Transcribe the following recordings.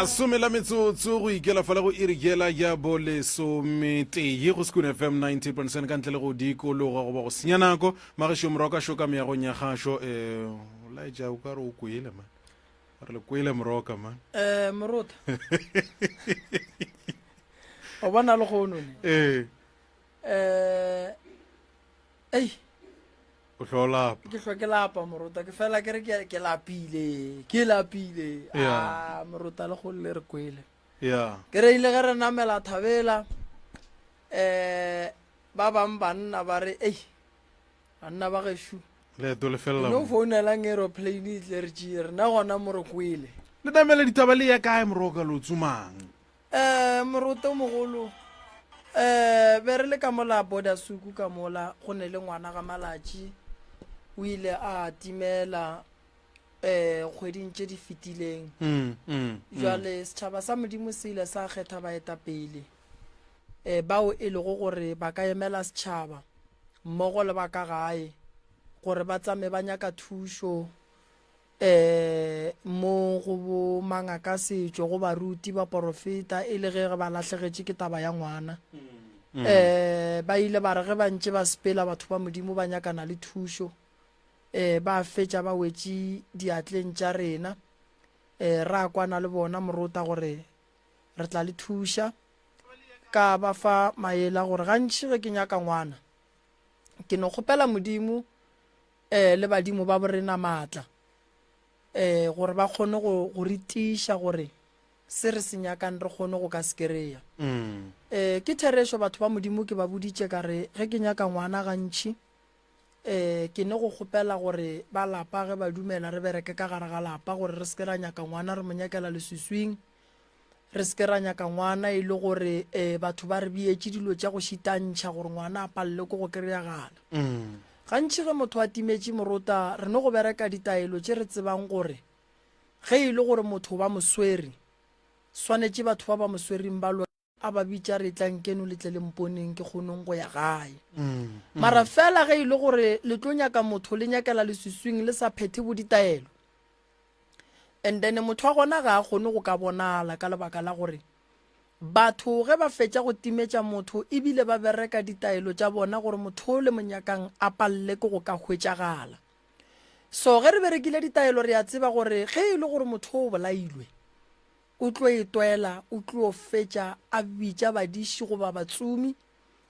Some la metsotso go ikela fala go iri yela ya bolesometee go Sekune FM 90.7 ka ntle le go dikologa goba go senya nako. Magešo Moroka šo ka meagong ya gašo um laetša o ka re o kwele man. Re le kwele Moroka man. Eh Morota. O bona le go none. Eh. Eh ei O hlo lapa. Ke hlo ke lapa Morota ke fela ke re ke ke lapile ke lapile. Yeah. Ah Morota le go le re kwele. Yeah. Ke re ile ge re namela thabela eh ba bang banna ba re ei banna ba gešo Leeto le felela no mo. founelang aeroplane e tle re tšee rena gona mo re kwele. Le namela ditaba le ya kae Moroka lo tsomang? Eh Moroto mogolo eh be re le ka mola border suku ka mola go ne le ngwana ga malatši o ile a timela eh kgweding tše di fetileng. Mm, mm, mm. Jwale setšhaba sa Modimo se ile sa kgetha baetapele eh bao e lego gore ba ka emela setšhaba mmogo le ba ka gae gore ba tsame ba nyaka thušo um mo go bo mangakasetšo, go baruti, baporofeta, e le ge ba lahlegetše ke taba ya ngwana. Um ba ile ba re ge ba ntše ba sepela batho ba Modimo ba nyakana le thušo, um ba fetša ba wetše diatleng tša rena. Um ra kwana le bona morota gore re tla le thuša. Ka ba fa maele a gore gantši ge ke nyaka ngwana ke no kgopela Modimo eh, le badimo ba borena maatla eh, gore ba kgone go, go re tiiša gore se re se nyakang re kgone go ka se kereya. Mm. Eh, ke therešo batho ba Modimo ke ba boditše ka re ge ke nyaka ngwana gantši eh, ke ne go kgopela gore ba lapa ge ba dumela re bereke ka gare ga lapa gore re se ke ra nyaka ngwana re mo nyakela leswiswing Re se ke ra nyaka ngwana e le gore um batho ba re beetše dilo tša go šitantšha gore ngwana a palelwe ke go kry-agala. Gantši ge motho a timetše morota re no go bereka ditaelo tše re tsebang gore ge e le gore motho ba mo swere swanetše batho ba ba mo swereng ba lwe a ba bitša re tlang keno le tle le mponeng ke kgonong go ya gae. Mara fela ge e le gore le tlo nyaka motho le nyakela leswiswing le sa phethe bo ditaelo And then motho wa gona ga a kgone go ka bonala ka lebaka la gore batho ge ba fetša go timetša motho ebile ba bereka ditaelo tša bona gore motho o le mo nyakang a palele ke go ka hwetšagala. So ge re berekile ditaelo re a tseba gore ge e le gore motho o bolailwe o tlo e twela, o tlo fetša a bitša badiši goba batsomi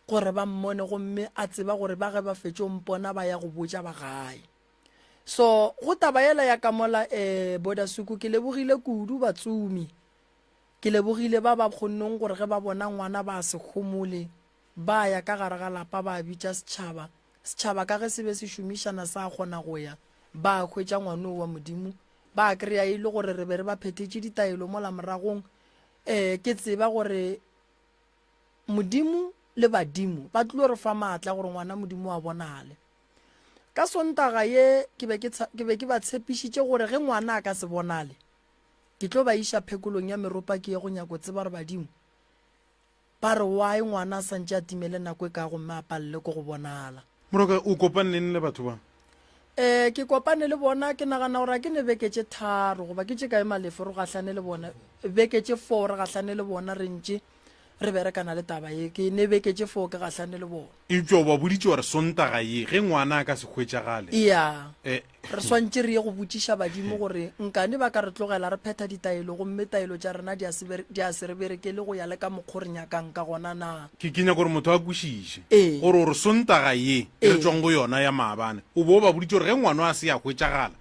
gore ba mmone gomme a tseba gore ba ge ba fetšo mpona ba ya go botša ba gae. So go taba yela ya ka mola eh Bodasuku ke lebogile kudu batsomi. Ke lebogile ba ba kgonneng gore ge ba bona ngwana ba se homole ba ya ka gare ga lapa ba bitša setšhaba. Setšhaba ka ge se be se šomišana sa kgona go ya ba hwetša ngwanoo wa Modimo ba kry-a e le gore re be re ba phethetše ditaelo mola moragong. Eh ke tseba gore Modimo le badimo ba tlilo re fa maatla gore ngwana Modimo a bonale. Ka Sontaga ye ke be ke, ke be ke ba tshepišitše gore ge ngwana a ka se bonale, ke tlo ba iša phekolong ya meropa ke ye go nyako tseba gore badimo ba re why ngwana a santše a timele nako e kaa gomme a palele ke go bonala. Moroka, o kopane neng le batho ba? Eh, ke kopane le bona, ke nagana gore a ke ne beke tše tharo goba ke tše kae Malefo re gahlane le bona, beke tše four re gahlane le bona re ntše re berekana le taba ye, ke ne beke tše foo ke gahlane le bona. Eupša o ba boditše gore Sontaga ye, ge ngwana a ka se hwetšagale. Eya. E. Re swantše re ye go botšiša badimo gore nkane ba ka re tlogela re phetha ditaelo gomme taelo tša rena di a se bere, di a se re berekele go ya le ka mokgo re nyakang ka gona na. Ke, ke nyaka gore motho a kwešiše. Ee. Gore, gore Sontaga ye, e re Ee. tšwang go yona ya maabane, o be o ba boditše gore ge ngwano a se a hwetšagala,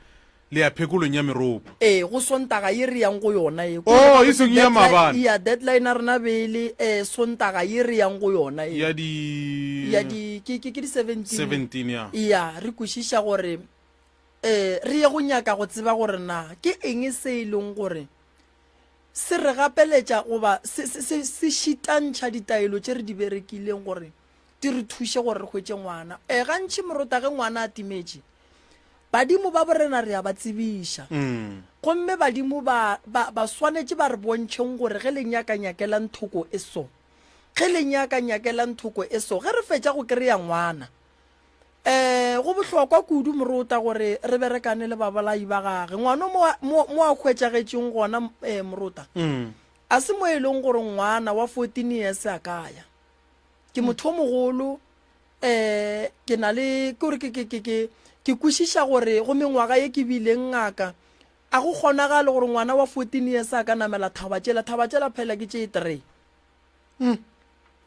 Le ya phekolong ya meropo. Ee, go Sontaga ye re yang go yona ye. Oh, e seng ya maabane. Ya, deadline ya rena be e le eh, Sontaga ye re yang go yona ye. Ya di. Ya di, ke, ke, ke di 17. 17, ya. Ya, re kwešiša gore eh, re ye go nyaka go tseba gore na ke eng se e leng gore se re gapeletša goba se, se, se, se šitantšha ditaelo tše re di berekileng gore di re thuše gore re hwetše ngwana. Eh, gantši morota ge ngwana a timetše, Badimo ba borena re a ba tsebiša. Gomme badimo ba, ba, ba swanetše ba re bontšheng gore ge le nyaka nyakelang thoko e so. Ge le nyaka nyakelang thoko e so. Ge re fetša go kry-a ngwana, Um go bohlokwa kudu morota gore re berekane le babolai ba gage. Ngwano mo mo mo a hwetšagetšeng gona um morota a se mo e leng gore ngwana wa 14 years a ka ya. Ke motho o mogolo um ke na le ke gore ke ke ke ke ke kwešiša gore go mengwaga ye ke bileng ngaka a go kgonagale gore ngwana wa 14 years a ka namela thaba tšela. Thaba tšela phela ke tše three.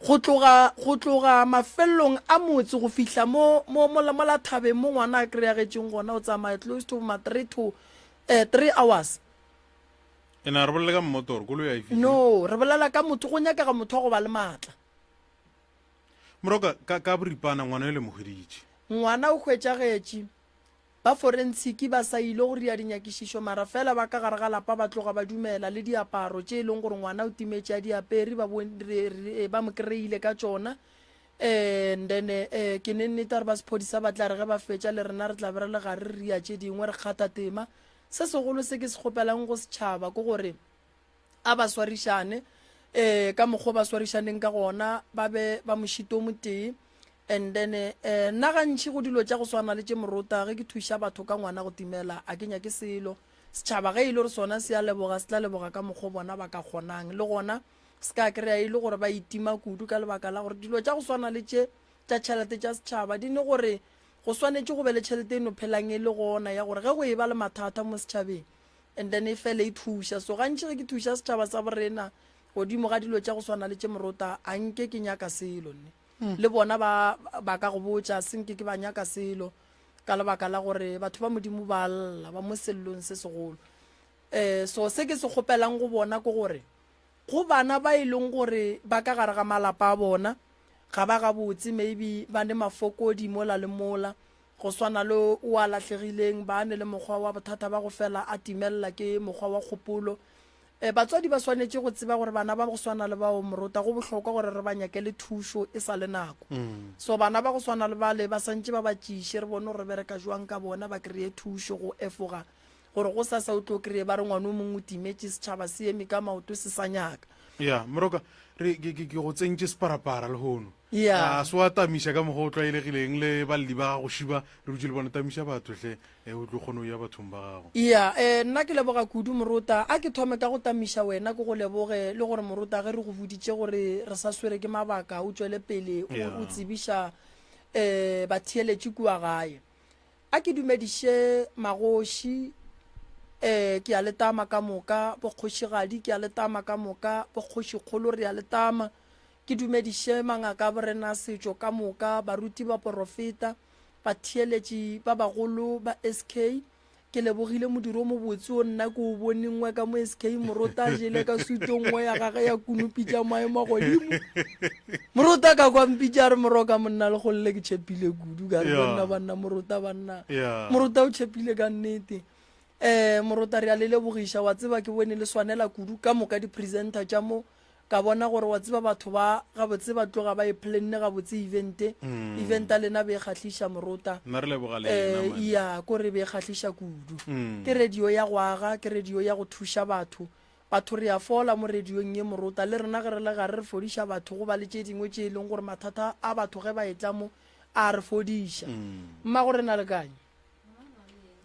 Go tloga, go tloga mafelelong a motse go fihla mo, mo, mo, mo la thabeng mo ngwana a kry-agetšeng gona, o tsamaya close to ma 3 to, eh, 3 hours. Ene a re bolele ka mmotoro, koloi a e fihle. No, re bolela ka motho, go nyakega motho wa go ba le maatla. Moroka, ka, ka boripana ngwana yo le mo hweditše. Ngwana o hwetšagetše. Ba forensiki ba sa ile go ria dinyakišišo mara fela ba ka gare ga lapa ba tloga ba dumela le diaparo tše e leng gore ngwana o timetše a di apere ba bo ba mo kry-ile ka tšona and then eh, ke ne nnete gore ba sephodisa ba tla re ge ba fetša le rena re tla be re le gare re ria tše dingwe re kgatha tema. Se segolo se ke se kgopelang go setšhaba ke gore a ba swarišane um ka mokgwa ba swarišaneng ka gona ba be ba mošito o motee and then um nna gantši go dilo tša go swana le tše morota ge ke thuša batho ka ngwana go timela a ke nyake selo setšhaba ge e le gore sona se a leboga se tla leboga ka mokgwa bona ba ka kgonang le gona se ka kry-a e le gore ba itima kudu ka lebaka la gore dilo tša go swana le tše tša tšhelete tša setšhaba di ne gore go swanetše go be le tšhelete e no phelang e le gona ya gore ge go e ba le mathata mo setšhabeng and then e fele e thuša. So gantši ge ke thuša setšhaba sa borena godimo ga dilo tša go swana le tše morota, a nke ke nyaka selo nne. Hmm. Le bona ba ba ka go botša se nke ke ba nyaka selo ka lebaka la gore batho ba Modimo ba lla ba mo sellong se segolo. Eh so se ke se kgopelang go bona ke gore go bana ba e leng gore ba ka gare ga malapa a bona ga ba gabotse maybe ba ne mafokodi mola le mola Go swana le o a lahlegileng, ba ne le mokgwa wa bothata ba go fela a timelela ke mokgwa wa kgopolo. E, batswadi ba swanetše go tseba gore bana ba go swana le bao morota go bohlokwa gore re ba nyakele thušo e sa le nako. So bana ba go swana le bale ba santše ba ba tšiše re bone gore re bereka jwang ka bona ba kry-e thušo go efoga gore go sasa o tlo kry-e ba re ngwana o mongwe o timetše setšhaba se eme ka maoto se sa nyaka. Ya, Moroka, re ke ke ke go tsentše separapara lehono. Ya. A se wa tamiša ka mokgwa o tlwaelegileng le balli ba gago šiba re dutše le bona tamiša batho hle eh, o tlo kgone o ya bathong ba gago. Ya, eh, nna ke leboga kudu Morota. A ke thome ka go tamiša wena ke go leboge le gore Morota ge re go boditše gore re sa swere ke mabaka o tšwele pele o, Ya. o tsebiša eh, batheeletši kua gae. A ke dumediše magoši, eh, ke a le tama ka moka, bokgošigadi ke a le tama ka moka, bokgošikgolo re a le tama. Ke dumediše mangaka a borena a setšo ka moka, baruti, baporofeta, batheeletši ba bagolo ba SK. Ke lebogile modiro o mobotse o nna ke o bone nngwe ka mo SK Morota a jele ka suto nngwe ya gage ya kunupitša maemo a godimo. Morota ka kwa mpitša a re Moroka monna le golle ke tšhepile kudu ka re banna banna Morota banna. Morota o tšhepile ka nnete. Eh Morota re a le lebogiša wa tseba ke bone le swanela kudu ka moka di-presenter tša mo Ka bona gore wa tseba batho ba gabotse ba tloga ba e planne gabotse event. Mm. Event a lena be e kgahliša morota. Nna re leboga lena. Eh, ya ko re be e kgahliša kudu. Mm. Ke radio ya go aga, ke radio ya go thuša batho. Batho re a fola mo radiong ye morota le rena ge re le gare re fodiša batho go ba le tše dingwe tše e leng gore mathata a batho ge ba etla mo a re fodiša. Mm. Mma go rena le kae?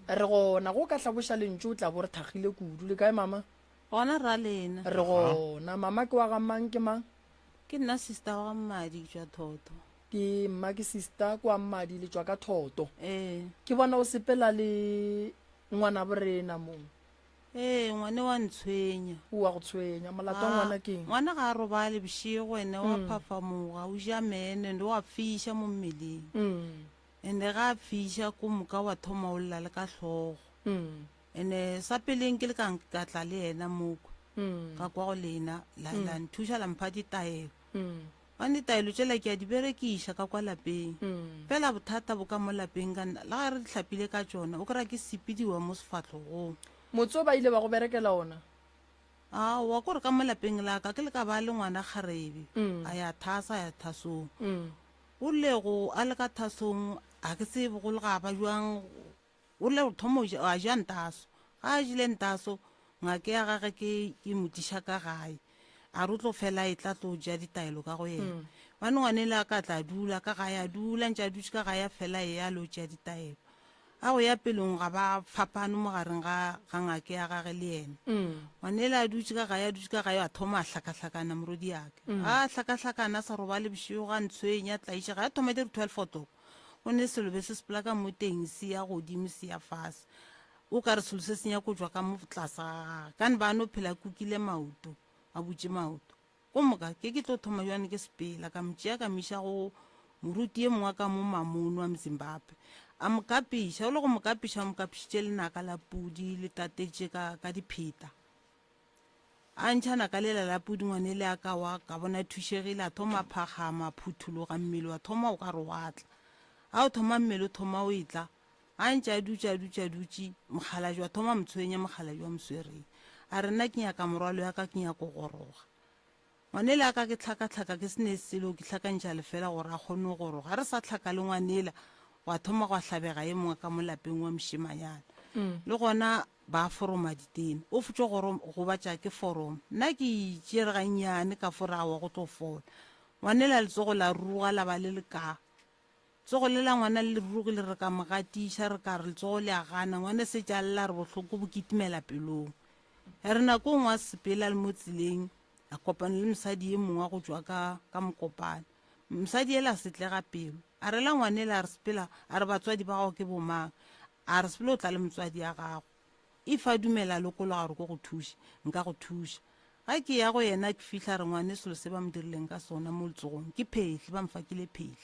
Re gona go ka hlaboša lentšu o tla bo re thakgile kudu. Le kae mama? Gona ra lena. Re gona. Mama ke wa ga mang ke mang? Ke nna sister wa ga Mmadi ke tšwa Thoto. Ke mma ke sister kwa Mmadi le tšwa ka Thoto. Ee. Ke bona o sepela le ngwana borena mo. Ee, ngwane wa ntshwenya. O wa go tshwenya. Molato wa ngwana ke eng? Ngwana ga a robale bošego ene wa phafamoga, o ja meno ende wa fiša mo mmeleng. Ende ga a fiša ko moka wa thoma o lla le ka hlogo. Ene sa peleng ke le ka ka tla le yena mokwe ka kwa go lena la, la nthuša la mpha ditaelo gane ditaelo tšela ke a di berekiša ka kwa lapeng fela bothata bo ka mo lapeng ka nna le ga re di hlapile ka tšona o kry-a ke sepediwa mo sefahlogong. Motse o ba ile ba go berekela ona? Aowa, kore ka mo lapeng la ka ke le ka ba le ngwana kgarebe a ya thasa a ya thasong o rile go a le ka thasong ga ke tsebe go le ga ba jwang. O rile go thoma a ja ntaso. Ga a jele ntaso, ngake ya gage ke ke mo tliša ka gae. A re o tlo fela e tla tlo ja ditaelo ka go yena. Bane ngwanele a ka tla dula ka gae a dula ntše a dutše ka gae a fela e ya lo tšea ditaelo. A go ya pelong ga ba fapano mo gareng ga ga ngake ya gage le yena. Ngwanele a dutše ka gae a dutše ka gae a thoma a hlakahlakana morwediake. Ga a hlakahlakana a sa robale bošego a ntshwenya a tlaišega a thoma di re 12 o'clock. Go ne selo be se sepela ka mo teng se ya godimo se ya fase. O ka re selo se se nyako tšwa ka mo tlase ga gage. Ka ne ba no phela kukile maoto a butše maoto. Ko moka ke ke tlo thoma jwane ke sepela, ka mo tšea ka mo iša go moruti ye mongwe ka mo Mamono wa Mzimbabwe. A mo kapiša, o le go mo kapiša, o mo kapišitše lenaka la pudi le tatetše ka, ka dipheta. A ntšha naka lela la pudi ngwane le a ka wa, ka bona thušegile, a thoma a phagama, a phuthologa, mmele wa thoma o ka re wa tla. A o thoma mmele o thoma o etla, a ntše a dutše a dutše a dutše, mokgalabje wa thoma motshwenya, mokgalabje wa moswereng. A re nna ke nyaka morwalo ya ka, ke nyako goroga. Ngwanela a ka ke hlakahlaka ke se ne selo, ke hlakantšha lefela gore a kgone go goroga. Re sa hlaka le ngwanela, gwa thoma gwa hlabega ye mongwe ka mo lapeng wa mošemanyana. Le gona ba foroma ditene. O fetšo go gobatša ke foroma. Nna ke itšere gannyane ka fo re aowa go tlo fola. Ngwanela letsogo la ruruga la ba le le kaa. Tsogo le la ngwana le rurugile re ka mo gatiša re ka re letsogo le a gana ngwana setše a lla re bohloko bo kitimela pelong. Ya re nako nngwe a sepela le mo tseleng a kopana le mosadi ye mongwe wa go tšwa ka ka Mokopane. Mosadi yela a setlega pelo a rela ngwanela a re sepela a re batswadi ba gago ke bomang a re sepela o tla le motswadi ya gago. If a dumela a lokologa gore ko go thuše, nka go thuša. Ga ke ya go yena ke fihla re ngwane selo se ba mo dirileng ka sona mo letsogong ke phehli, ba mfakile phehli.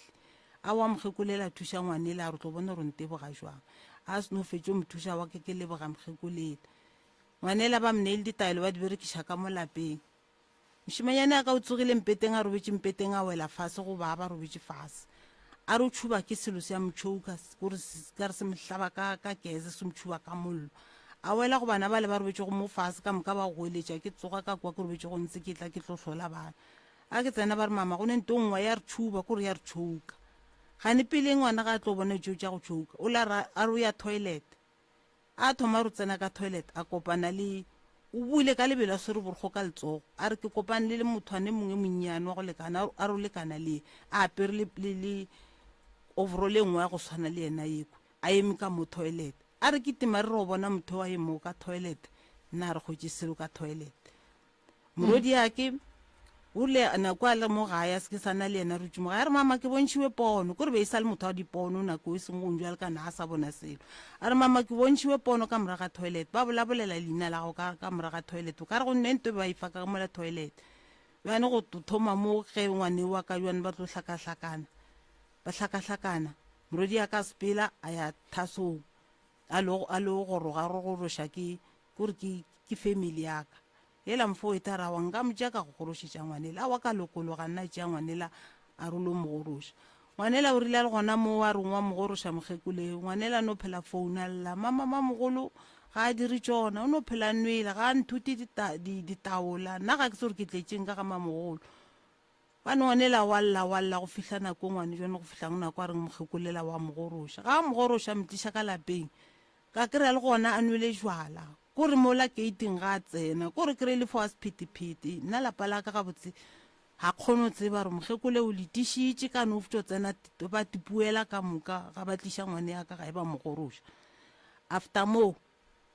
A wa mokgekolela thuša ngwanele a re tlo bona gore nteboga jwang. A se no fetše mo thuša wa ke ke leboga mokgekolela. Ngwanela ba mneile ditaelo ba di berekiša ka mo lapeng. Mošemanyane a ka o tsogile mpeteng a robetše mpeteng a wela fase go ba ba robetše fase. A re o tšhuba ke selo se a mo tšhouka kore ka re se mo hlaba ka ka kese se mo tšhuba ka mollo. A wela go bana bale ba robetšego mo fase ka moka ba goeletša ke tsoga ka kwa ke robetše go ntse ke tla ke tlo hlola bana. A ke tsena ba re mama go ne nto nngwe ya re tšhuba kore ya re tšhouka. Gane pele ngwana ga a tlo bona tšeo tša go tšhouka o la a re o ya toilet. A thoma ro tsena ka toilet a kopana le o buile ka lebelo a swere borokgo ka letsogo a re ke kopane le le mothwane mongwe monnyane wa go lekana a re o lekana le a apere le, le, le overall e nngwe ya go tshwana le yena yekwe a eme ka mo toilet a re ke tima re ro bona motho wa emo ka toilet nna a re kgwetše selo ka toilet Morwediake o rile nako a le mo gae a se ke sa na le yena rutše mo gae a re mama ke bontšhiwe pono kore be e sa le motho wa dipono nako e seng gong jwale ka na a sa bona selo a re mama ke bontšhiwe pono ka morago ga toilet ba bolabolela leina la gago ka, ka morago ga toilet o ka re go nne nto ba e fa ka mola toilet bjane go thoma mo ge ngwane wa ka jwane ba tlo hlakahlakana ba hlakahlakana morwediaka a sepela a ya thasong a lo a lo goroga ro goroša ke kore ke ke family ya ka Yela mfo e tla ra wa nka mo tšea ka go gorošetša ngwanela. Aowa ka lokologa nna tšea ngwanela a re lo mo goroša. Ngwanela o rile a le gona moo a reng wa mo goroša mokgekolo eo. Ngwanela a no phela founa a lla, Mama mamogolo ga a dire tšona, o no phela a nwele, ga a nthute ditaola. Nna ga ke tsebe gore ke tletšeng ka ga mamogolo. Gobane ngwanela wa lla wa lla go fihla nako ngwane jone go fihla nako a reng mokgekolo ela wa mo goroša. Ga a mo goroša a mo tliša ka lapeng ka kry-a le gona a nwele jwala. Ko re mola keiting ga a tsena, ko re kry-ile fo a sephethephethe. Nna lapa la ka gabotse ga kgone go tseba gore mokgekole o le tišitše ka no fto tsena ba tipuela ka moka ga ba tliša ngwane ya ka ga e ba mo goroša. After moo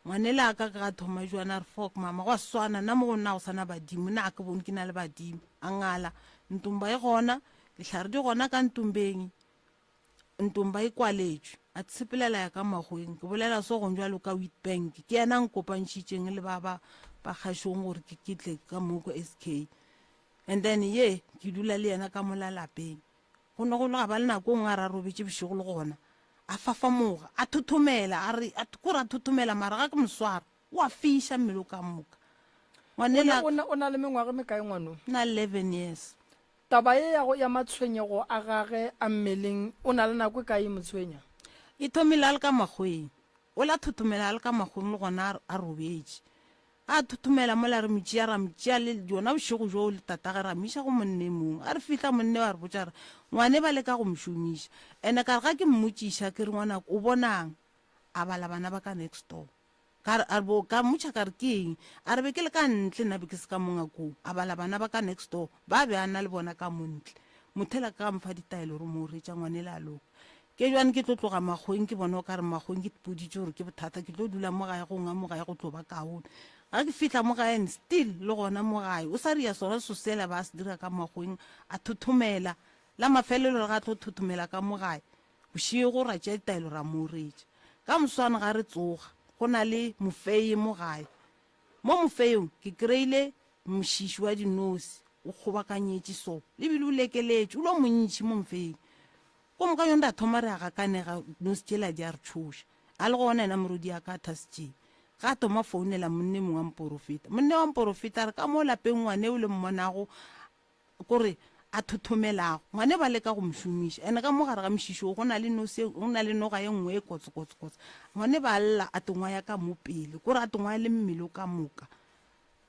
ngwanela ka ka thoma jwana a re fok mama gwa swana nna mo go nna go sana badimo nna a ke bone ke na le badimo a ngala ntomba e gona dihlare di gona ka ntombeng Ntomba e kwaletšwe, a tshepelela ya ka magweng. Ke bolela so gong jwalo ka Witbank. Ke yena a nkopantšhitšeng le ba ba ba kgašong gore ke ke tle ka mo ko SK. And then ye ke dula le yena ka mola lapeng. Go ne go le ga ba le nako nngwe a re a robetše bošego le gona. A fafamoga, a thothomela, a re a kore a thothomela mara ga ke mo swara, o a fiša mmele o ka moka. Ngwanela O na le mengwaga e mekae ngwano? na 11 years. Taba ye ya go ya matshwenyego a gage a mmeleng o na le nako e kae e mo tshwenya? E thomile a le ka makgweng. O la thothomela a le ka makgweng le gona a robetše. A thothomela mola re mo tšea ra mo tšea le yona bošego bjoo le tatage ra mo iša go monna e mongwe. A re fihla monna eo a re botša re ngwane ba leka go mo šomiša. Ene ka re ga ke mmotšiša ke re ngwanaka o bonang? A bala bana ba ka next door. Ka re, a re, bo, ka mmotša ka re, ke eng? A re, be ke le ka ntle, nna be ke se ka mo ngakong. A bala bana ba ka next door, ba be a na le bona ka mo ntle. Mothela ka mfa ditaelo re mo retša ngwanela a loka. Ke jwane ke tlo tloga makgweng ke bona o ka re makgweng ke ipoditše gore ke bothata ke tlo dula mo gae go nga mo gae go tlo ba kaone. Ga ke fihla mo gae and still le gona mo gae o sa ria sona so sela ba se dira ka makgweng a thothomela. La mafelelo re ga tlo thothomela ka mo gae bošego ra tšea ditaelo ra mo retša. Ka moswane ga re tsoga go na le mofeye mo gae. Mo mofeyong ke kry-ile mošiši wa dinose o kgobakanyetše so lebile o lekeletše o lo montši mo mofeyeng. Ko moka yona ra thoma re a gakanega nosi tšela di a re tšhoša. A le gona yena morodi ya ka a thasitšeng. Ga a thoma founela monne mongwe wa mporofeta. Monne wa mporofeta a re ka mo lapeng ngwane o le mmonago kore a thothomelago. Ngwane ba leka go mo šomiša. Ene ka mo gare ga mošiši o go na le nosi go na le noga ye nngwe e kotse kotse kotse. Ngwane ba lla a tongwa ya ka mo pele. Kore a tongwa le mmele o ka moka.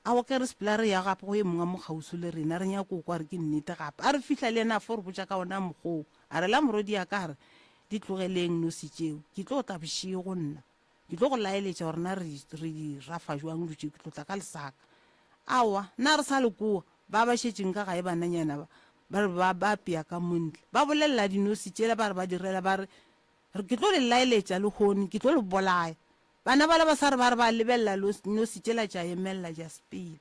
Aowa ke re sepela re ya gape go ye mongwe a mo kgauswi le rena, re nyako kwa re ke nnete gape. A re fihla le yena a fo re botša ka ona mokgwa oo. A re la morwedi ya ka a re, Di tlogeleng nosi tšeo, ke tlo tla bošego nna. Ke tlo go laeletša gore na re, re di rafa jwang dilo tše, ke tlo tla ka lesaka. Aowa, na re sa le kowa, ba ba šetšeng ka gae bananyana ba, ba re ba, ba apea ka mo ntle. Ba bolelela dinosi tšela ba re ba direla ba re, Re, ke tlo le laeletša lehono, ke tlo le bolaya. Bana bala ba sa re ba re ba lebelela nosi tšela tša emelela tša sepela.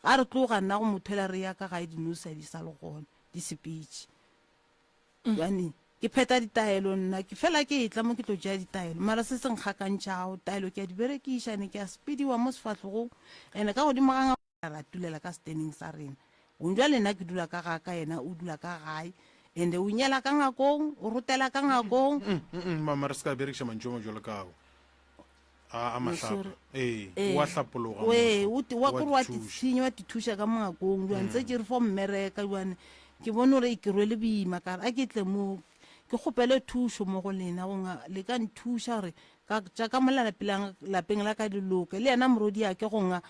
Ga re tloga nna go motho ela re ya ka gae dinosi a di sa le gona, di sepetše. Bjane ke phetha ditaelo nna ke fela ke etla mo ke tlo tšea ditaelo mara se se nkgakantšhago taelo ke a di berekiša ne ke a sepediwa mo sefahlogong ene ka godimo ga ra tulela ka steneng sa rena gong jwale nna ke dula ka ga ka yena o dula ka gae and o nyela ka ngakong o rotela ka ngakong mm, mm, mm, mama re se ka berekiša mantšu a majalo kao a mahlapa ee wa hlapologa ee wa kore wa titshinya wa tithuša ka mo ngakong jwane tse ke re fo mmereka jwane ke bone gore ke rwele boima kare a ke tle mo ke kgopele thušo mo go lena gonga le ka nthuša gore tša ka mo lapeng la ka di loke le yena morodi ya ke gonga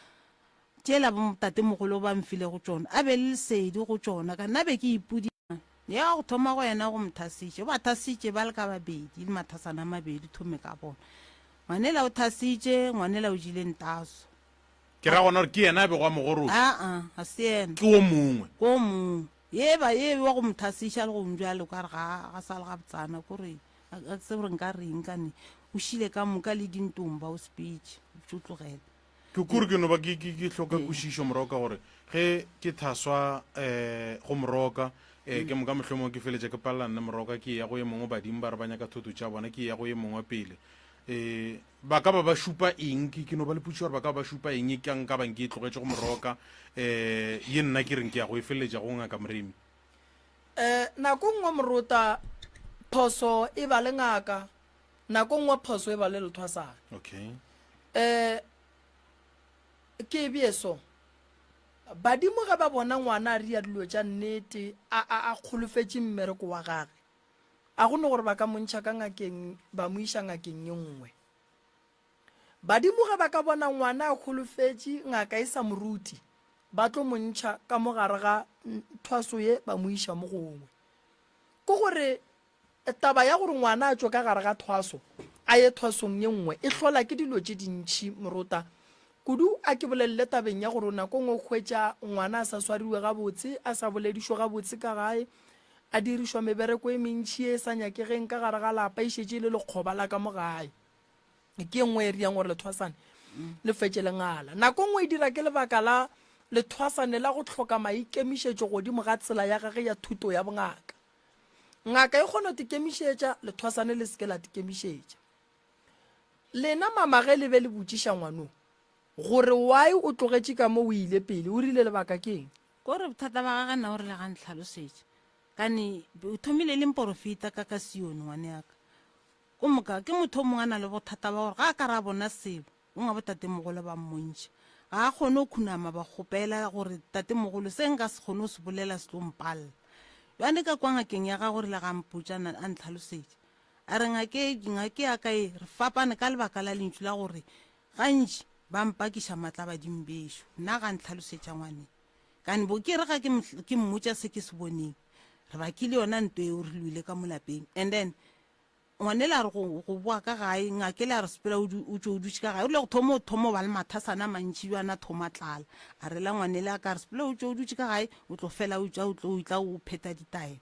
Tšela botatemogolo ba mfilego tšona, a be le lesedi go tšona, ka nna be ke ipodi. Ya go thoma go yena go mothasitše, o ba thasitše ba le ka babedi, le mathasana a mabedi, thome ka bona. Ngwanela o thasitše, ngwanela o jile ntaso. Ke ra gona gore ke yena a bego a mo goroša? Aa, ga se yena. Ke o mongwe? Ke o mongwe. Ye ba ye wa go mo thasiša le gong bjale o ka re ga ga sa le gabotsana, ko re ga ke tsebe gore nka reng ka ne o šile ka moka le dintomba o sepetše, o tšo tlogela. Ke kore ke no ba ke, ke, ke hloka kwešišo moroka gore ge ke thaswa um go moroka um ke moka mohlomongwe ke feletša ke palela nne moroka ke ya go ye mongwe badimo ba re ba nyaka thoto tša bona ke ya go ye mongwe pele um ba ka ba ba šupa eng ke ke no ba le potšišo gore ba ka ba ba šupa eng e ka nka bang ke e tlogetše go moroka um ye nna ke reng ke ya go e feleletša go ngaka moremi Um nako nngwe morota phoso e ba le ngaka Nako nngwe phoso e ba le lethwasana. Okay. Eh ke e bee so. Badimo ge ba bona ngwana a ria dilo tša nnete a a a kgolofetše mmereko wa gage. A go no gore ba ka mo ntšha ka ngakeng ba mo iša ngakeng ye nngwe. Badimo ge ba ka bona ngwana a kgolofetše ngaka e sa mo rute ba tlo mo ntšha ka mo gare ga thwaso ye ba mo iša mo gongwe. Ke gore Taba ya gore ngwana a tšwe ka gare ga thwaso a ye thwasong ye nngwe e hlola ke dilo tše dintši, Morota. Kudu a ke bolelele tabeng ya gore nako nngwe o hwetša ngwana a sa swariwe gabotse, a sa boledišwe gabotse ka gae, a dirišwa mebereko e mentši ye e sa nyakegeng ka gare ga lapa, e šetše e le lekgoba la ka mo gae. Ke ye nngwe e riang gore lethwasane le fetše le ngala. Nako nngwe e dira ke lebaka la lethwasane la go hloka maikemišetšo godimo ga tsela ya gage ya thuto ya bongaka. Ngaka e kgona go tikemišetša, lethwasane le se ke la tikemišetša. Lena mama ge le be le botšiša ngwano gore why o tlogetše ka mo o ile pele, o rile lebaka ke eng? Ko re bothata ba gage nna o rile ga ntlhalosetša. Kane o thomile le mporofeta ka ka Sione ngwane ya ka. Ko moka ke motho o mongwe a na le bothata ba gore ga a ka ra bona selo O nga botatemogolo ba mmontšha. Ga a kgone go khunama ba kgopela gore, Tatemogolo, se nka se kgone go se bolela se tlo mpalela. Bjale ka kwa ngakeng ya gagwe rile ga a mpotša a ntlhalosetša. A re, Ngake, ngake ya ka e, re fapane ka lebaka la lentšu la gore gantši ba mpakiša matla badimo bešo. Nna ga ntlhalosetša ngwaneng. Kane bo ke re ga ke, ke mmotša se ke se boneng. Re bakile yona nto eo re lwile ka mo lapeng. And then Ngwanela a re go, go boa ka gae, ngakele a re sepela o, o tšwe o dutše ka gae. O rile go thoma o thoma o ba le mathasana a mantši bjana a thoma tlala. A rela ngwanele a ka re sepela o tšwe o dutše ka gae, o tlo fela o tša o tlo o tla o pheta ditaelo.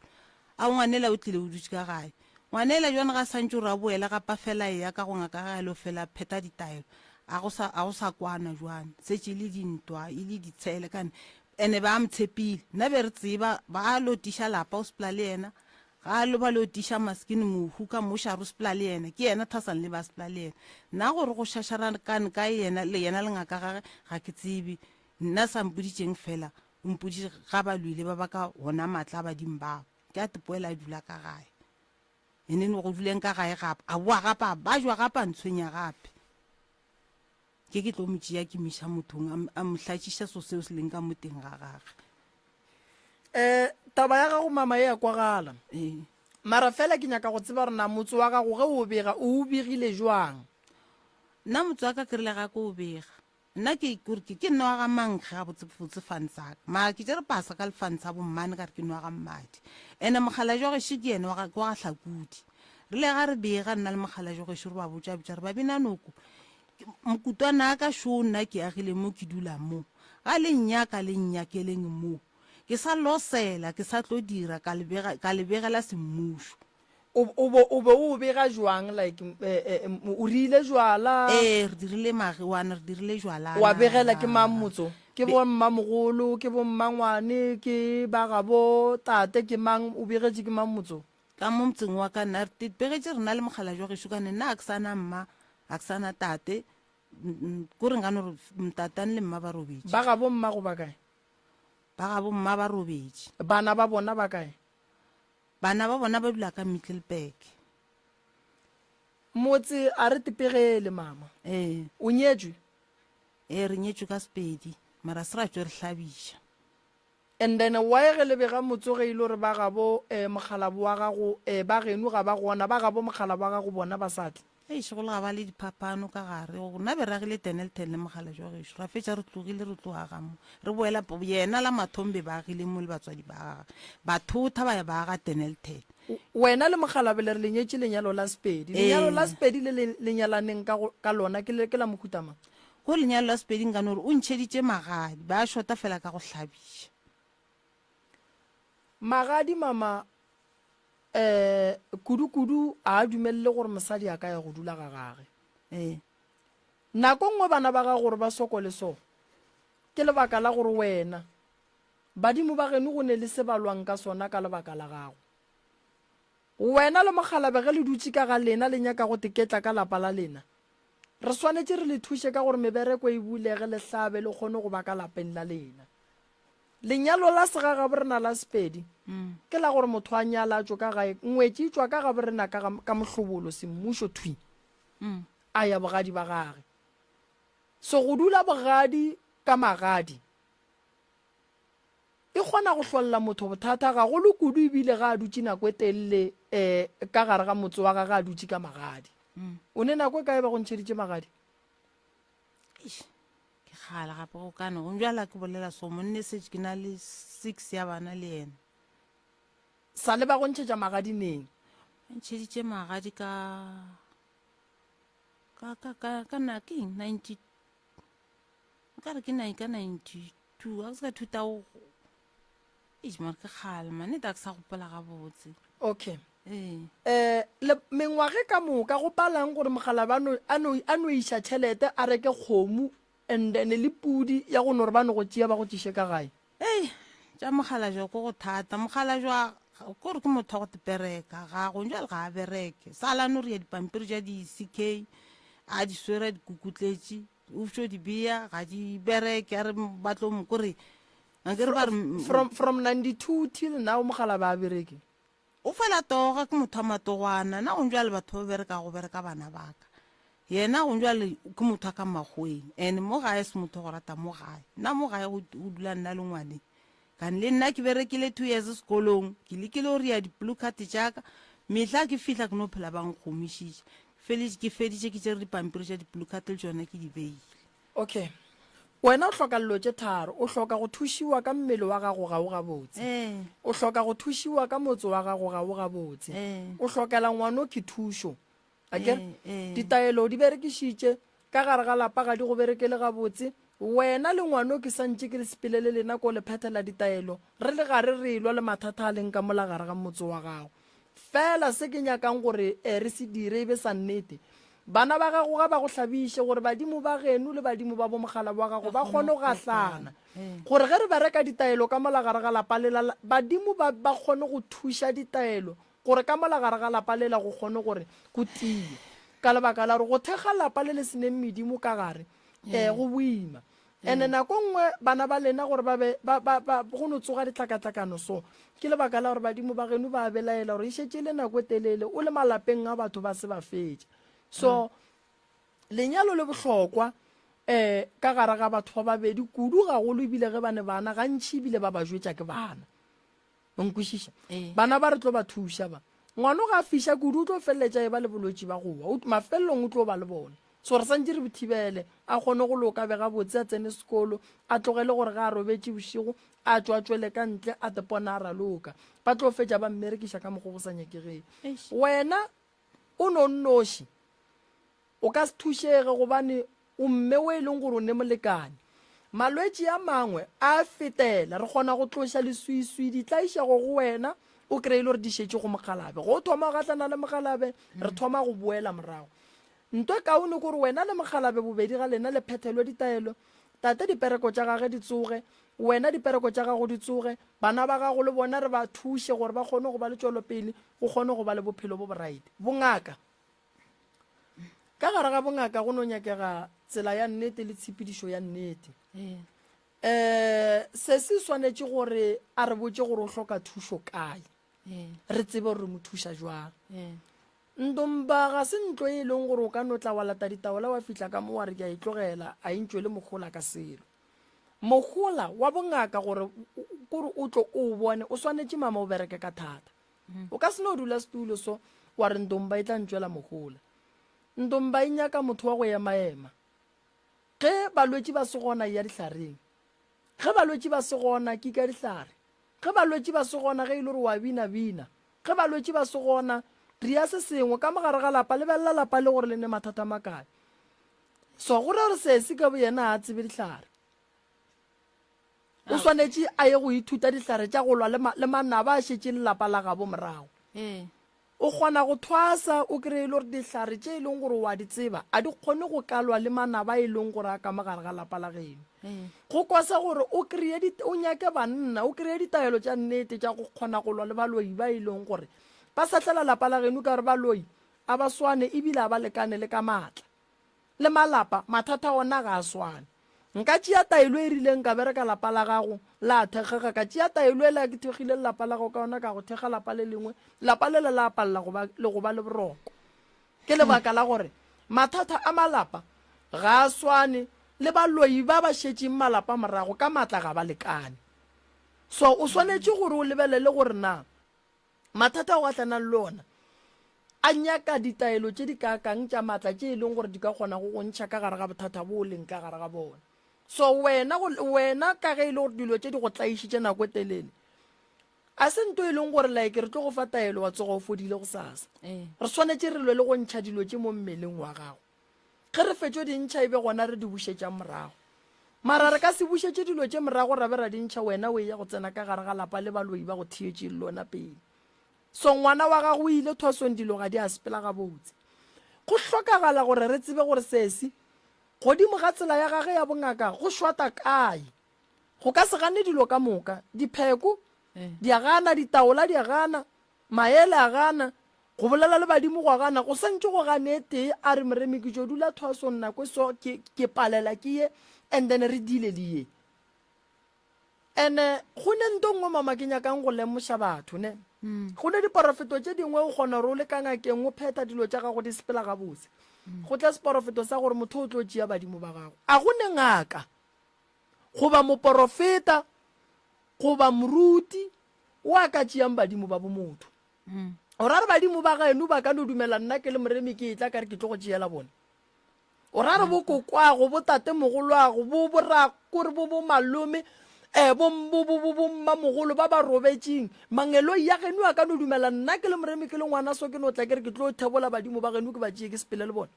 A ngwanela o tlile o dutše ka gae. Ngwanela jwang ga santše o re a boele gapa fela eya ka go ngaka gae lo fela phetha ditaelo. A go sa a go sa kwana jwang. Setše e le dintwa, e le ditshele kane. Ene ba mtshepile. Nna be re tseba ba lo tiša lapa o sepela le yena. Ga lo ba lo tiša maskini mohu ka mošaro o sepela le yena. Ke yena Thasan le ba sepela le yena. Nna gore go šašarakane ka yena le yena le ngaka gage ga ke tsebe. Nna sa mpoditšeng fela o mpoditše ga ba lwile ba baka gona matla a badimo bao. Ke a tepoela a dula ka gae. Ene no go duleng ka gae gape. A boa gape a bajwa gape a ntshwenya gape. Ke ke tlo mo tšea ke mo iša mothong a mo hlatšiša so seo se leng ka mo teng ga gage. Eh, taba ya gago mama e a kwagala. Ee. Mara fela ke nyaka go tseba gore na motse wa gago ge o bega o o begile jwang? Nna motse wa ka ke rile ga ke o bega. Nna ke kore ke ke nna wa ga mankge gabotsebotse fane sa ka. Mara ke tšere pasa ka lefane sa bommane ka re ke nwa ga mmadi. Ene mokgalabje wa gešo ke yena wa ga ke wa ga Hlakudi. Rile ga re bega nna le mokgalabje wa gešo re ba botša botša re ba bina noko. Mokutwana ka šo nna ke agile mo ke dula mo. Ga le nnyaka le nnyakeleng mo. Ke sa losela ke sa tlo dira ka le bega ka le begela semmušo. O, o be, o be o bega jwang like eh, eh, o rile jwala? Ee, re dirile magiwana, re dirile jwalana. Wa begela ke mang motso? Ke bo mmamogolo, ke bo mmangwane, ke ba gabo tate, ke mang? O begetše ke mang motso? Ka mo motseng wa ka nna re begetše rena le mokgalabje wa gešo ka ne nna a ke sa na mma, a ke sa na tate. Ko re nka no re ntatane le mma ba robetše. Ba gabo mmago ba kae? Ba gabo mma ba robetše. Bana ba bona ba kae? Bana ba bona ba dula ka Middelburg. Motse a re tepegele mama. Ee. O nyetšwe? Ee, re nyetšwe ka Sepedi, mara se ra tšwe re hlabiša. And then why ge le bega motse ge e le gore ba gabo eh, mokgalabo wa gago eh, ba geno ga ba gona, ba gabo mokgalabo wa gago bona ba sa tle? Eish, go le ga ba le diphapano ka gare. Rena be re agile Dennilton le mokgalabje wa gešo. Ra fetša re tlogile re tlo aga mo. Re boela yena la mathomo be ba agile mo le batswadi ba gagwe. Ba thotha ba ya ba aga Dennilton. Wena le mokgalabje le re le nyetše lenyalo la Sepedi. Lenyalo la Sepedi le le le nyalaneng ka go, ka lona ke le, ke la mohuta mang? Go lenyalo la Sepedi nka no re o ntšheditše magadi. Ba šota fela ka go hlabiša. Magadi mama um kudu-kudu a a dumelele gore mosadi a ka ya go dula ga gage. Ee. Nako nngwe bana ba gago gore ba sokole so, ke lebaka la gore wena, badimo ba geno go ne le se ba lwang ka sona ka lebaka la gago. Wena le mokgalabje ge le dutše ka ga lena le nyaka go teketla ka lapa la lena, re swanetše re le thuše ka gore mebereko e bulege le hlabe le kgone go ba ka lapeng la lena. Lenyalo la segagaborena la Sepedi ke la gore motho a nyala a tšwe ka gae, ngwetši e tšwa ka gaborena ka, ka mohlobolo semmušo thwi a ya bogadi ba gage. So go dula bogadi ka magadi e kgona go hlolla motho bothata gagolo kudu ebile ga a dutše nako e telele um ka gare ga motse wa gage a dutše ka magadi. O ne nako e kae ba go ntšheditše magadi? Eish. Ke kgale gape go kane go bjala ke bolela so monne setse ke na le six ya bana le yena. Sa le ba go ntšhetša magadi neng? Ba ntšheditše magadi ka ka ka ka ka na ke eng 90 nka re ke nine ka 92 a ke se ka thuta go eish mare ke kgale mane ta ke sa gopola gabotse. Okay. Ee. Eh, le mengwage ka moka go palang gore mokgalabje a no, a no, a no iša tšhelete a reke kgomo and then le pudi ya go no re ba no go tšea ba go tšiše ka gae. Ei, tša mokgalabje ko go thata. Mokgalabje wa ko re ke motho wa go tepereka ga go jale ga a bereke. Sala no re ya dipampiri tša di-C_K a di swere a di kukutletše o fšo di bea ga di bereke a re ba tlo mo kore akere ba re From, from 92 till now mokgalabje a bereke. O fela toga ke motho wa matogwana na gong jwale batho ba bereka go bereka bana baka yena gong jwale ke motho wa ka makgoweng and mo gae se motho go rata mo gae nna mo gae go dula nna le ngwane kane le nna ke berekile two years sekolong ke lekile go ria di-blue card tšaka mehla ke fihla ke no phela ba nkgomišitše ke feditše ke tšere dipampiri tša di-blue card le tšona ke di beile Okay. Wena o hloka dilo tše tharo. O hloka go thušiwa ka mmele wa gago ga o gabotse. Ee. O hloka go thušiwa ka motse wa gago ga o gabotse. Ee. O hlokela ngwanokhwi thušo. Akere? Ee, ee. Ditaelo o di berekišitše, ka gare ga lapa ga di go berekele gabotse. Wena le ngwano ke sa ntše ke le sepele le lena ko le phethela ditaelo, re le gare re elwa le mathata a leng ka mola gare ga motse wa gago. Fela se ke nyakang gore re se dire e be sa nnete. Bana ba gago ga ba go hlabiše, gore badimo ba geno le badimo ba bomogala wa gago ba kgone go gahlana, gore ge re bereka ditaelo ka mola gare ga lapa lela, badimo ba ba kgone go thuša ditaelo gore ka mola gare ga lapa lela go kgone gore go tie. Ka lebaka la gore go thekga lapa le le se neng medimo ka gare, um go boima. Ene nako nngwe bana ba lena gore ba be ba, ba, ba, go no tsoga ditlakatlakano so, ke lebaka la gore badimo ba geno ba belaela gore e šetše e le nako e telele o le malapeng a batho ba se ba fetša. So lenyalo le bohlokwa um ka gare ga batho ba babedi kudu gagolo ebile ge ba ne bana gantši ebile ba ba jwetša ke bana. O nkwešiša? Ee. Bana ba re tlo ba thuša ba. Ngwano ga a fiša kudu o tlo feleletša e ba le bolwetši ba go wa. Mafelelong o tlo ba le bona. So re santše re bothibele a kgone go loka be gabotse a tsene sekolo a tlogele gore ga a robetše bošego a tšwa tšwele ka ntle a tepona a raloka. Ba tlo fetša ba mmerekiša ka mokgwa go sa nyakegeng. Wena o no nnoši. O ka se thušege gobane o mme o e leng gore o ne molekane. Malwetši a mangwe a a fetela. Re kgona go tloša leswiswi, ditlaišego go wena, o kry-e le gore di šetše go mokgalabe. Ge o thoma go gahlana le mokgalabe, re thoma go boela morago. Nto e kaone ke gore wena le mokgalabe bobedi ga lena le phethelwe ditaelo, tate dipereko tša gage di tsoge, wena dipereko tša gago di tsoge, bana ba gago le bona re ba thuše gore ba kgone go ba le tšwelopele, go kgone go ba le bophelo bo boraite. Bongaka. Ka gare ga bongaka go no nyakega tsela ya nnete le tshepedišo ya nnete. Um se se swanetše gore a re botše gore o hloka thušo kae, re tsebe gore re mo thuša jwang. Ndomba ga se ntlo e leng gore o ka no tla wa lata ditaola wa fihla ka mo wa re ke a e tlogela, a e ntšwele mohola ka selo. Mohola wa bongaka gore kore o tlo o bone o swanetše mama o bereke ka thata. O ka se no dula setulo so wa re ndomba e tla ntšwela mohola. Ndomba e nyaka motho wa go emaema. Ge balwetši ba se gona eya dihlareng. Ge balwetši ba se gona kika dihlare. Ge balwetši ba se gona ge e le gore wa bina bina. Ge balwetši ba se gona dria se sengwe ka mogare ga lapa lebelela lapa le gore le ne mathata makae. So go ra gore sesi ka boyena ga a tsebe dihlare. O swanetše a ye go ithuta dihlare tša go lwa le, le manaba a šetše lelapa la gabo morago. Ee. O kgona go thwasa o kry-e le gore dihlare tše e leng gore wa di tseba a di kgone go ka lwa le manaba e leng gore a ka mo gare ga lapa la geno. Ee. Go kwasa gore o kry-e o nyake banna, o kry-e ditaelo tša nnete tša go kgona go lwa le baloi ba e leng gore ba sahlela lapa la geno ka gore baloi a ba swane ebile a ba lekane le ka maatla. Le malapa, mathata ona ga a swane. Nka tšea taelo e rileng ka bereka lapa la gago la thekgega, ka tšea taelo ela ke thekgile lelapa la gago ka yona ka go thekga lapa le lengwe, lapa lela la palela go ba le go ba le boroko. Ke lebaka la gore mathata a malapa ga a swane le baloi ba ba šetšeng malapa morago ka matla ga ba lekane. So o swanetše gore o lebelele gore na Mathata ao a tlanang le ona a nyaka ditaelo tše di kaakang tša matla tše e leng gore di ka kgona go go ntšha ka gare ga bothata bo o leng ka gare ga bona. So wena, wena ka ge e le gore dilo tše di go tlaišitše nako e telele, a se nto e leng gore like re tlo go fa taelo wa tsoga o fodile gosasa. Ee. Re swanetše re lwe le go ntšha dilo tše mo mmeleng wa gago. Ge re fetšo di ntšha e be gona re di bušetšang morago. Mara re ka se bušetše dilo tše morago ra be ra di ntšha wena o eya go tsena ka gare ga lapa le baloi ba go theetše le lona pele. So ngwana wa gago o ile thwasong dilo ga di a sepela gabotse. Go hlokagala gore re tsebe gore sesi godimo ga tsela ya gage ya bongaka go šwata kae. Go ka se gane dilo ka moka. Dipheko di a gana, ditaola di a gana, maele a gana, Go bolela le badimo gwa gana, go santše go gane e tee, a re, Moremi, ke tšo dula thwasong nako e so, ke, ke palela ke ye, and then re deale le ye. And-e go ne nto nngwe mama ke nyakang go lemoša batho, ne. Go ne diporofeto tše dingwe o kgona gore o le ka ngakeng o phetha dilo tša gago di sepela gabotse. Go tla seporofeto sa gore motho o tlo tšea badimo ba gago. A go ne ngaka goba moporofeta goba moruti o a ka tšeang badimo ba bo motho. O ra re badimo ba gaeno ba ka no dumela nna ke le moremi ke etla ka re ke tlo go tšeela bone? O ra re bo kokwago, bo tatemogolwago, bo borakore, bo bo malome, um bo bo bo bo bo mmamogolo ba ba robetšeng, mangeloi ya geno a ka no dumela nna ke le moremi ke le ngwana so ke no tla ke re ke tlo thebola badimo ba geno ke ba tšee ke sepele le bona?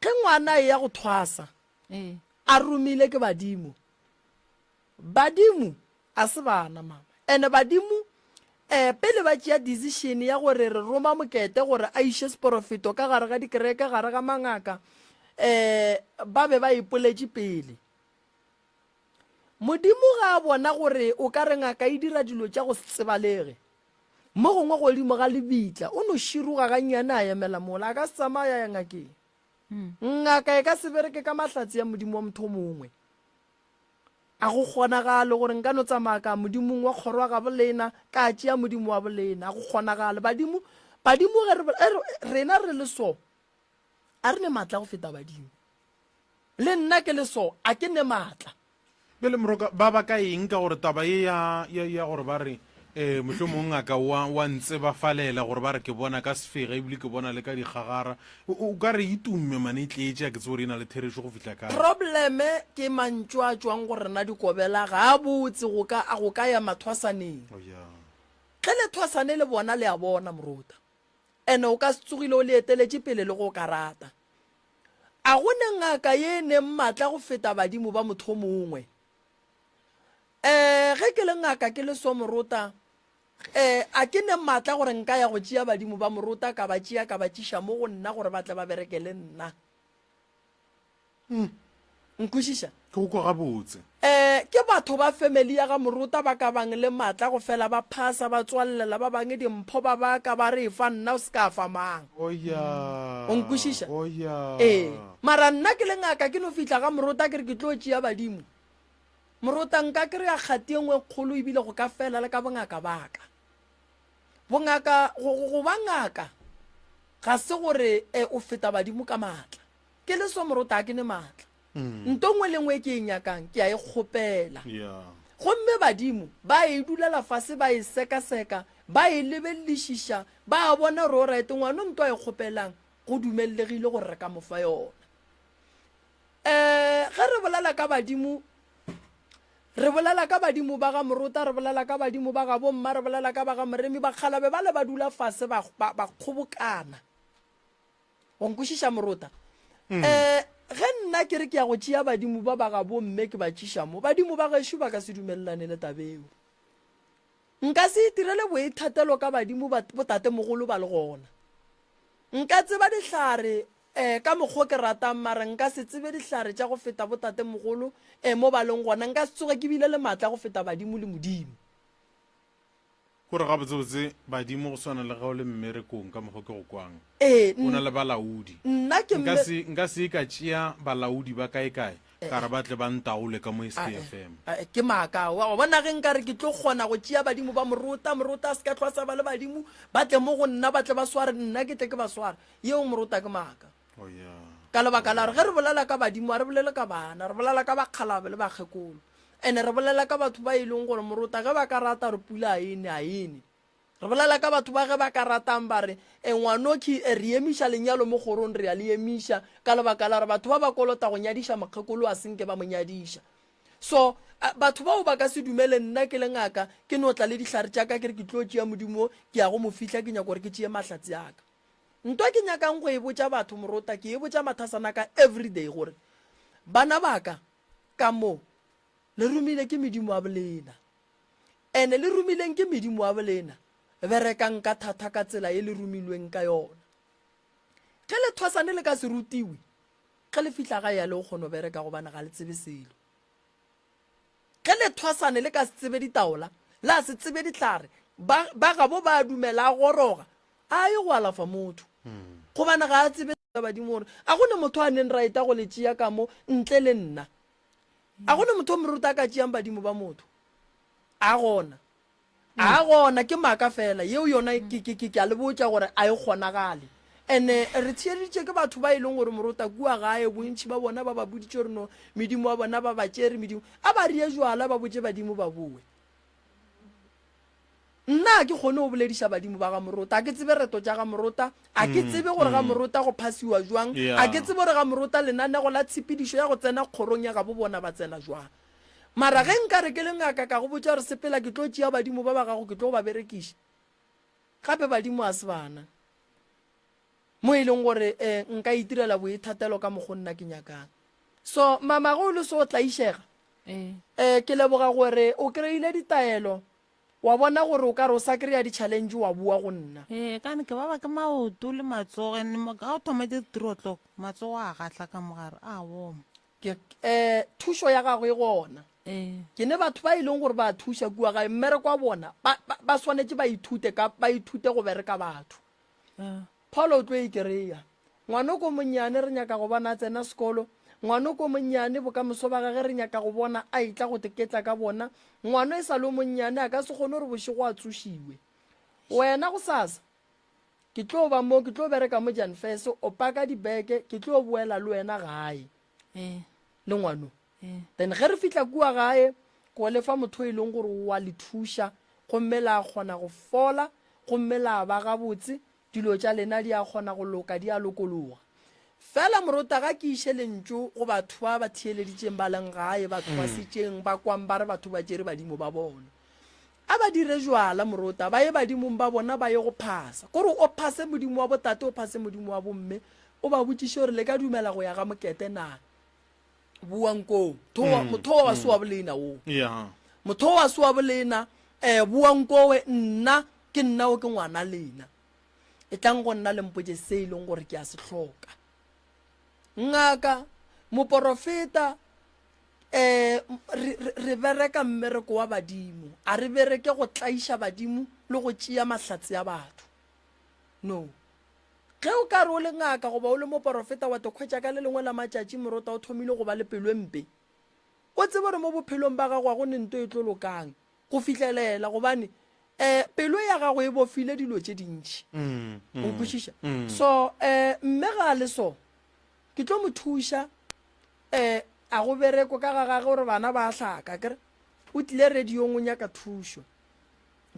Ge ngwana a eya go thwasa, a romile ke badimo. Badimo a se bana mama. Ene badimo eh, pele ba tšea decision ya gore re roma mokete gore a iše seporofeto ka gare ga dikereke, gare ga mangaka, eh, ba be ba ipoletše pele. Modimo ga a bona gore o ka re ngaka e dira dilo tša go se tsebalege, mo gongwe godimo ga lebitla, o no široga gannyane a emela mola, a ka se tsamaye a ya ngakeng. Ngaka e ka se bereke ka mahlatse ya Modimo wa motho o mongwe. A go kgonagale gore nka no tsamaya ka Modimong wa kgoro wa gabo lena, ka tšea Modimo wa bolena. A go kgonagale. Badimo, badimo ge re, rena re le so, a re ne maatla go feta badimo. Le nna ke le so, a ke ne maatla. Bjale Moroka, ba baka eng ka gore taba ye ya, ya, ya gore ba re, eh, mohlomong ngaka wa, wa ntsebafalela gore ba re ke bona ka sefega ebile ke bona le ka dikgagara. O, o ka re e tumme mane e tletše, a ke tsebe gore e na le therešo go fihla kae. Probleme ke mantšu a tšwang go rena dikobela ga a botse go ka, a go ka ya mathwasaneng. Oh, yeah. Ge le thwasane le bona le a bona Morota. Ene o ka se tsogile o le eteletše pele le go ka rata. A go ne ngaka ye e neng maatla go feta badimo ba motho o mongwe? Ee, ge ke le ngaka ke le so morota, ee, a ke ne maatla gore nka ya go tšea badimo ba morota ka ba tšea ka ba tšiša mo go nna gore ba tle ba bereke le nna. Nkwešiša? Ke go kwa gabotse. Eh, ke batho ba family ya ga Morota ba ka bang le matla go fela ba phasa ba tswallela ba bangwe dimpho ba baka ba re efa nna o se ka fa mang. Oh ya. O nkwešiša? Oh ya. Ee, mara nna ke le ngaka ke no fihla ga Morota ke re ke tlo tšea badimo. Morota nka kry-a kgati e nngwe e kgolo ebile go ka fela le ka bongaka ba ka. Bongaka, go, go, go ba ngaka ga se gore eh, o feta badimo ka matla. Ke le so morota a ke ne maatla. Nto nngwe le nngwe e ke e nyakang ke a e kgopela. Gomme badimo ba e dulela fase ba e sekaseka, ba e lebelelišiša, ba a bona gore oraete ngwano nto a e kgopelang go dumellegile gore re ka mo fa yona. Um ge re bolela ka badimo, re bolela ka badimo ba ga Morota, re bolela ka badimo ba ga bomma, re bolela ka ba ga Moremi, bakgalabe bale ba dula fase ba, ba, ba kgobokana. Wa nkwešiša Morota? Um ge nna ke re ke ya go tšea badimo ba ba ga bomme ke ba tšiša mo, badimo ba gešo ba ka se dumelelane le taba eo. Nka se itirele boithatelo ka badimo ba botatemogolo ba le gona. Nka tseba dihlare um ka mokgo ke ratang, mara nka se tsebe dihlare tša go feta botatemogolo um mo ba leng gona. Nka se tsoge ke bile le maatla go feta badimo le Modimo. Gore gabotsebotse badimo go swana le ge o le mmerekong ka mokgwa ke go kwang. Ee, O na le balaodi. nna ke Nka mme- se nka se ka tšea balaodi ba kae-kae ka re ba tle ba ntaole ka mo SKFM. Eh, eh, ke maaka ao. Wa bona ge nka re ke tlo kgona go tšea badimo ba morota, morota a se ka hlwa sa ba le badimo, ba tle mo go nna ba tle ba sware nna ke tle ke ba sware. Yeo morota ke maaka. Oh yeah. Ka lebaka la gore ge re bolela ka badimo ga re bolele ka bana, re bolela ka bakgalabe le bakgekolo. Ene re bolela ka batho ba e leng gore morota ge ba ka rata gore pula a ene a ene. Re bolela ka batho ba ge ba ka ratang ba re e ngwanokhi e re emiša lenyalo mo kgorong re a le emiša ka lebaka la gore batho ba ba kolota go nyadiša mokgekolo a senke ba mo nyadiša. So batho bao ba ka se dumele nna ke le ngaka ke no tla le dihlare tša ka ke re ke tlo tšea modimo ke ya go mo fihla ke nyaka gore ke tšee mahlatse a ka. Ntwa ke nyakang go e botša batho morota ke e botša mathasana ka everyday gore bana ba ka Ka mo, le romile ke medimo wa bolena. Ene le romileng ke medimo wa bolena, berekang ka thata ka tsela ye le romilweng ka yona. Ge le thwasane le ka se rutiwe, ge le fihla gae a le go kgono bereka gobane ga le tsebe selo. Ge le thwasane le ka se tsebe ditaola, la se tsebe dihlare, ba, ba gabo ba dumela a goroga, a ye go alafa motho. Gobane ga a tsebe badimo gore a go ne motho a neng ra eta go le tšea ka mo ntle le nna. A go ne motho o moruta a ka tšeang badimo ba motho. A gona. A gona ke maaka fela yeo yona ke ke ke a le botša gore a e kgonagale. Ene re theeditše ke batho ba e leng gore morota kua gae bontši ba bona ba ba boditše gore no medimo wa bona ba ba tšere medimo a ba rie jwala ba botše badimo ba boe. Nna a ke kgone go bolediša badimo ba ga Morota, a ke tsebe reto tša ga Morota, a ke tsebe gore ga Morota go phasiwa jwang, a ke tsebe gore ga Morota lenanego la tshepedišo ya go tsena kgorong ya gabo bona ba tsena jwang. Mara ge nka re ke le ngaka ka go botša gore sepela ke tlo tšea badimo ba ba gago ke tlo ba berekiša. Gape badimo a se bana. Mo e leng gore um nka itirela boithatelo ka mokgo nna ke nyakang. So mama ge o le so o tlaišega, um ke leboga gore o kry-ile ditaelo wa bona gore o ka re o sa kry-a di-challenge wa boa go nna. Ee, kane ke baba ke maoto le matsogo and ga o thoma di re o'clock matsogo a gatla ka mogare a oma. Ke um thušo ya gago e gona. Ee. Ke ne batho ba e leng gore ba thuša kua gae mmereko wa bona ba, ba, ba swanetše ba ithute ka ba ithute go bereka batho. Paul o tlo e kereya. Ngwanoko monnyane re nyaka go bona a tsena sekolo. Ngwanoko monnyane bokamoso ba gage re nyaka go bona a etla go teketla ka bona. Ngwano e sa le o monnyane a ka se kgone gore bošego a tsošiwe. Wena gosasa ke tlo ba mo, ke tlo bereka mo Jan Fese, o paka dibeke, ke tlo boela le wena gae le ngwano. Then ge re fihla kua gae, ko le fa motho e leng gore o a le thuša gomme la kgona go fola gomme la ba gabotse, dilo tša lena di a kgona go loka, di a lokologa. Fela morota ga ke iše lentšu go batho ba ba theeleditšeng ba leng gae, ba thwasitšeng, ba kwang ba re batho ba tšere badimo ba bona. A ba dire jwala morota, ba ye badimong ba bona ba ye go phasa. Kore o phase modimo wa botate, o phase modimo wa bomme, o ba botšiše gore le ka dumela go ya ga mokete na. Buang koo. Motho wa wa se wa bolena wo. Yeah. Motho wa se wa bolena, eh buang kowe nna ke nna o ke ngwana lena. E tlang go nna le mpotše se e leng gore ke a se hloka. Ngaka, moporofeta, eh re, re, re bereka mmereko wa badimo. A re bereke go tlaiša badimo le go tšea mahlatse a batho. No. Ge o ka re o le ngaka goba o le moporofeta wa tokhwetša ka le lengwe la matšatši morota o thomile go ba le pelo e mpe, o tsebe gore mo bophelong ba gago ga go ne nto e tlo lokang go fihlelela gobane um pelo ya gago e bofile dilo tše dintši. O nkwešiša? So um mme ga a le so, ke tlo mo thuša um a go bereko ka ga gage gore bana ba hlaka akere o tlile radiong o nyaka thušo.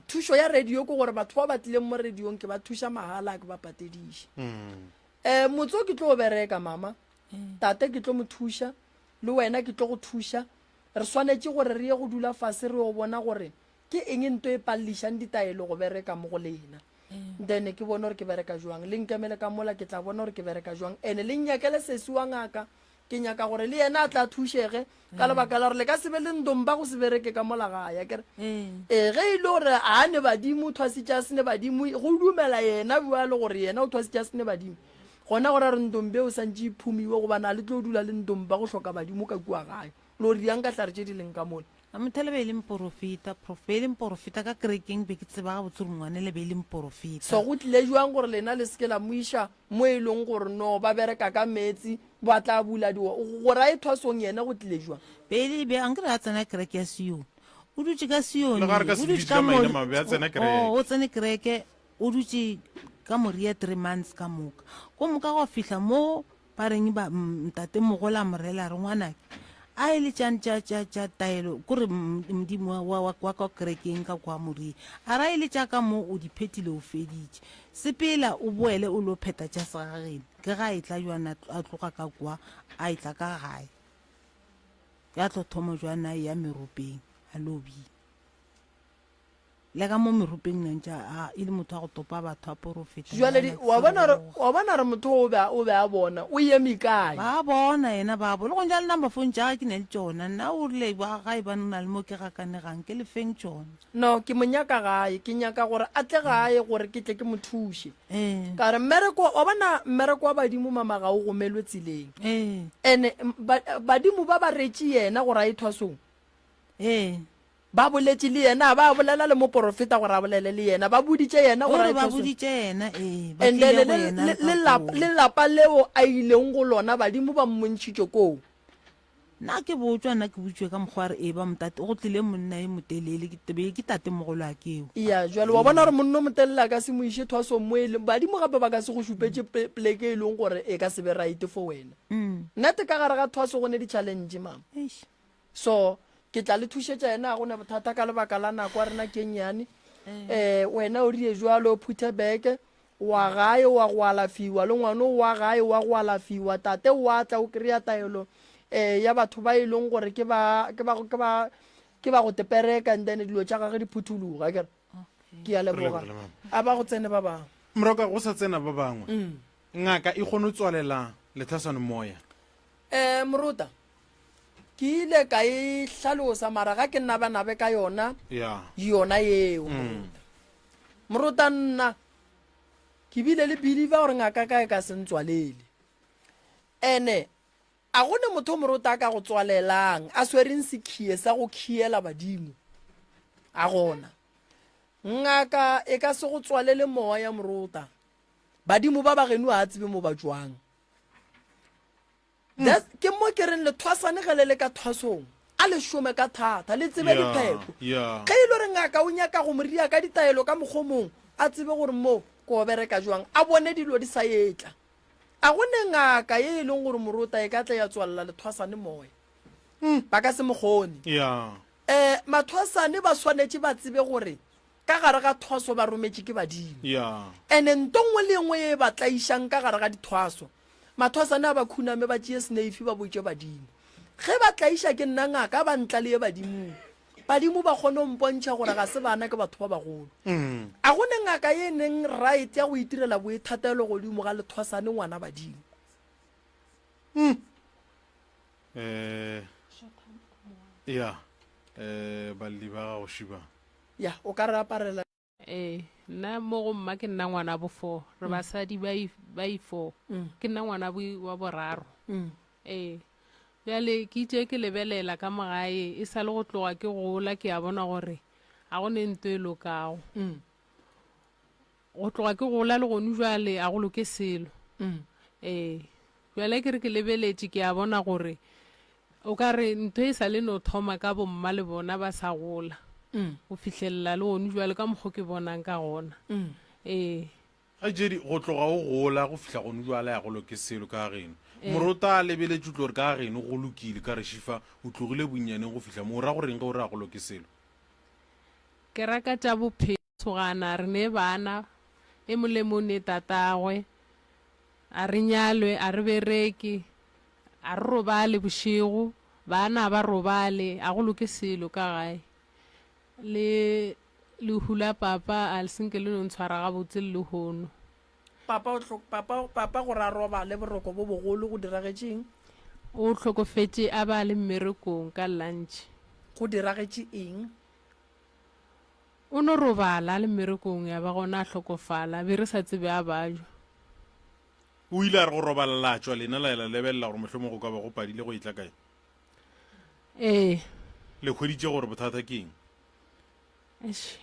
Thušo ya radio ke gore batho ba ba tlileng mo radiong ke ba thuša mahala a ke ba patediše. Um motse o ke tlo bereka mama, tate ke tlo mo thuša, le wena ke tlo go thuša. Re swanetše gore re ye go dula fase re yo bona gore ke eng nto e pallišang ditaelo go bereka mo go lena. Then ke bone gore ke bereka jwang. Le nkemele ka mola ke tla bona gore ke bereka jwang. Ene le nnyakele sesi wa ngaka Ke nyaka gore le yena a tla thušege ka lebaka la gore le ka se be le ndomba go se bereke ka mola gae akere. Ee, ge e le gore a ne badimo o thwasitše a se ne badimo, go dumela yena bjalo gore yena o thwasitše a se ne badimo, gona go ra gore ndombe o santše e phumiwe gobane a le tlo dula le ndomba go hloka badimo ka kua gae. Lo riang ka hlare tše di leng ka mola? A Mothele be e le mporofeta, prof. Be e le mporofeta ka kerekeng, be ke tseba gabotse gore ngwanele be e le mporofeta. So go tlile jwang gore lena le se ke la mo iša mo e leng gore no ba bereka ka meetse, ba tla bula di, gore a ye thwasong yena go tlile jwang? Be e le, be, ankere a tsena kereke ya Sione. O dutše ka Sione, Le ga re ka o se dutše bitše ka ka maina Mori, mabe, a tsena o, kereke. o tsene kereke, o dutše ka Moria three months ka moka. Ko moka gwa fihla mo Ba reng ba, ntatemogolo a mo rela a re, Ngwanake, a e le tša, tša, tša, tša taelo, ko re Modimo wa, wa, wa, wa kwa kerekeng ka kwa Moria, a ra e le tša ka mo o di phethile o feditše. Sepela o boele o lo phetha tša segageno. Ke ge a etla bjana a tloga ka kwa a etla ka gae. Ya tlo thoma bjana a eya meropeng a lo bina. Le ka mo meropeng na ntše a e le motho wa go topa batho a porofeta. Jwale di, wa bona re, wa bona re motho o be a, o be a bona, o eme kae? Ba bona yena ba bo. Le gong jwale number phone tša gagwe ke ne le tšona. Nna o rile ba gae ba na le mo ke gakanegang, ke le feng tšona. No, ke mo nyaka gae, ke nyaka gore a tle gae gore ke tle ke mo thuše. Ee. Ka re mmereko, wa bona mmereko wa badimo mama ga o gomelwe tseleng. Ee. Ene ba, badimo ba ba retše yena gore a ye thwasong. Ee. Ba boletše le yena, ba bolela le moporofeta gore a bolele le yena, ba boditše yena gore O a re ba ye thwasong. boditše yena, ee, ba And then tlile go le, yena le, ka le lapa, koo. le lapa leo a ileng go lona, badimo ba mmontšhitše koo. Nna ke botšwa, nna ke botšiwe ka mokgwa wa re, ee, ba motate, go tlile monna e motelele, ke, be ke tatemogoloake eo. Ya, jwale wa bona gore monna o motelele a ka se mo iše thwasong mo e leng, badimo gape ba ka se go šupetše pe, pleke e leng gore e ka se be right for wena. Nnete ka gare ga thwaso go ne di-challenge, mama. Eish. So, ke tla le thušetša yena, ga go ne bothata ka lebaka la nako ya rena ke nnyane. Eh, wena o rie jwalo, o phuthe beke, wa gae wa go alafiwa, le ngwano wa gae wa go alafiwa, tate wa tla o kry-a taelo eh, ya batho ba e leng gore ke ba, ke ba, ke ba, ke ba go tepereka, and then dilo tša gage di phuthuluga, akere? Ke a leboga. Re leboga, mama. A ba go tsene ba bangwe. Moroka, go sa tsena ba bangwe. Ngaka e kgone go tswalela lethaswane moya. Eh, Moruta, ke ile ka e hlalosa mara ga ke nabanabe ka yona Yeah. yona yeo Moruta. Moruta nna ke bile le believer gore ngaka ka e ka se ntswalele. Ene a go ne motho o moruta a ka go tswalelang a swereng sekhie sa go khiela badimo. A gona. Ngaka e ka se go tswalele moya moruta. Badimo ba ba geno a tsebe mo ba tšwang. That's, ke mo ke reng lethwasane ge le le ka thwasong a le šome ka thata le tsebe Yeah, dipheko. yeah. Ge e le gore ngaka o nyaka go mo ria ka ditaelo ka mokgwa o mongwe a tsebe gore mo ko bereka jwang a bone dilo di sa etla. A go ne ngaka ye e leng gore morota e ka tla ya tswalela lethwasane moya. Ba ka se mo kgone. Yeah. Eh, mathwasane ba swanetše ba tsebe gore ka gare ga thwaso ba rometše ke badimo. Yeah. Ene nto nngwe le nngwe ye e ba tlaišang ka gare ga dithwaso, mathwasane a ba khuname ba tšee seneifi ba botše badimo. Ge ba tlaiša ke nna ngaka ba ntla le ye badimong. Badimo ba kgone go mpontšha gore ga se bana ke batho ba bagolo. A go ne ngaka ye e neng right ya go itirela boithatelo godimo ga lethwasane ngwana badimo. Eh, ya eh balli ba gago šiba. Ya, o ka re aparela. Ee, nna mo go mma ke nna ngwana bo four, re basadi ba i, ba i four. Ke nna ngwana bo wa boraro. Ee. Bjale ke itše ke lebelela ka mo gae, e sa le go tloga ke gola ke a bona gore ga go ne nto e lokago. Go tloga ke gola le gonu bjale a go loke selo. Ee. Bjale ke re ke lebeletše ke a bona gore o ka re ntho e sa le no thoma ka bomma le bona ba sa gola go fihlelela le gonu bjale ka mokgo ke bonang ka gona. Ee. Kgaetšedi, go tloga o gola go fihla gonu bjale a go loke selo ka geno. Morota a lebeletše o tlo re ka geno go lokile ka re šifa o tlogile bonnyaneng go fihla mo. O ra go reng ge o re a go loke selo? Ke ra ka tša bophelo. Sogana, re ne bana, e mong le mong ne tatagwe. A re nyalwe, a re bereke, a re robale bošego, bana a ba robale, a go loke selo ka gae. Le lehu la papa a le senke le no ntshwara gabotse le lehono. Papa o hlo, papa, papa gore a robale boroko bo bogolo go diragetše eng? O hlokofetše a ba a le mmerekong ka lunch. Go diragetše eng? O no robala a le mmerekong ya ba gona a hlokofala, be re sa tsebe a bajwa. O ile a re go robala la tšwa lena la ya la lebelela gore mohlomong go ka ba go padile go etla kae? Ee. Le hweditše gore bothata ke eng? Eish.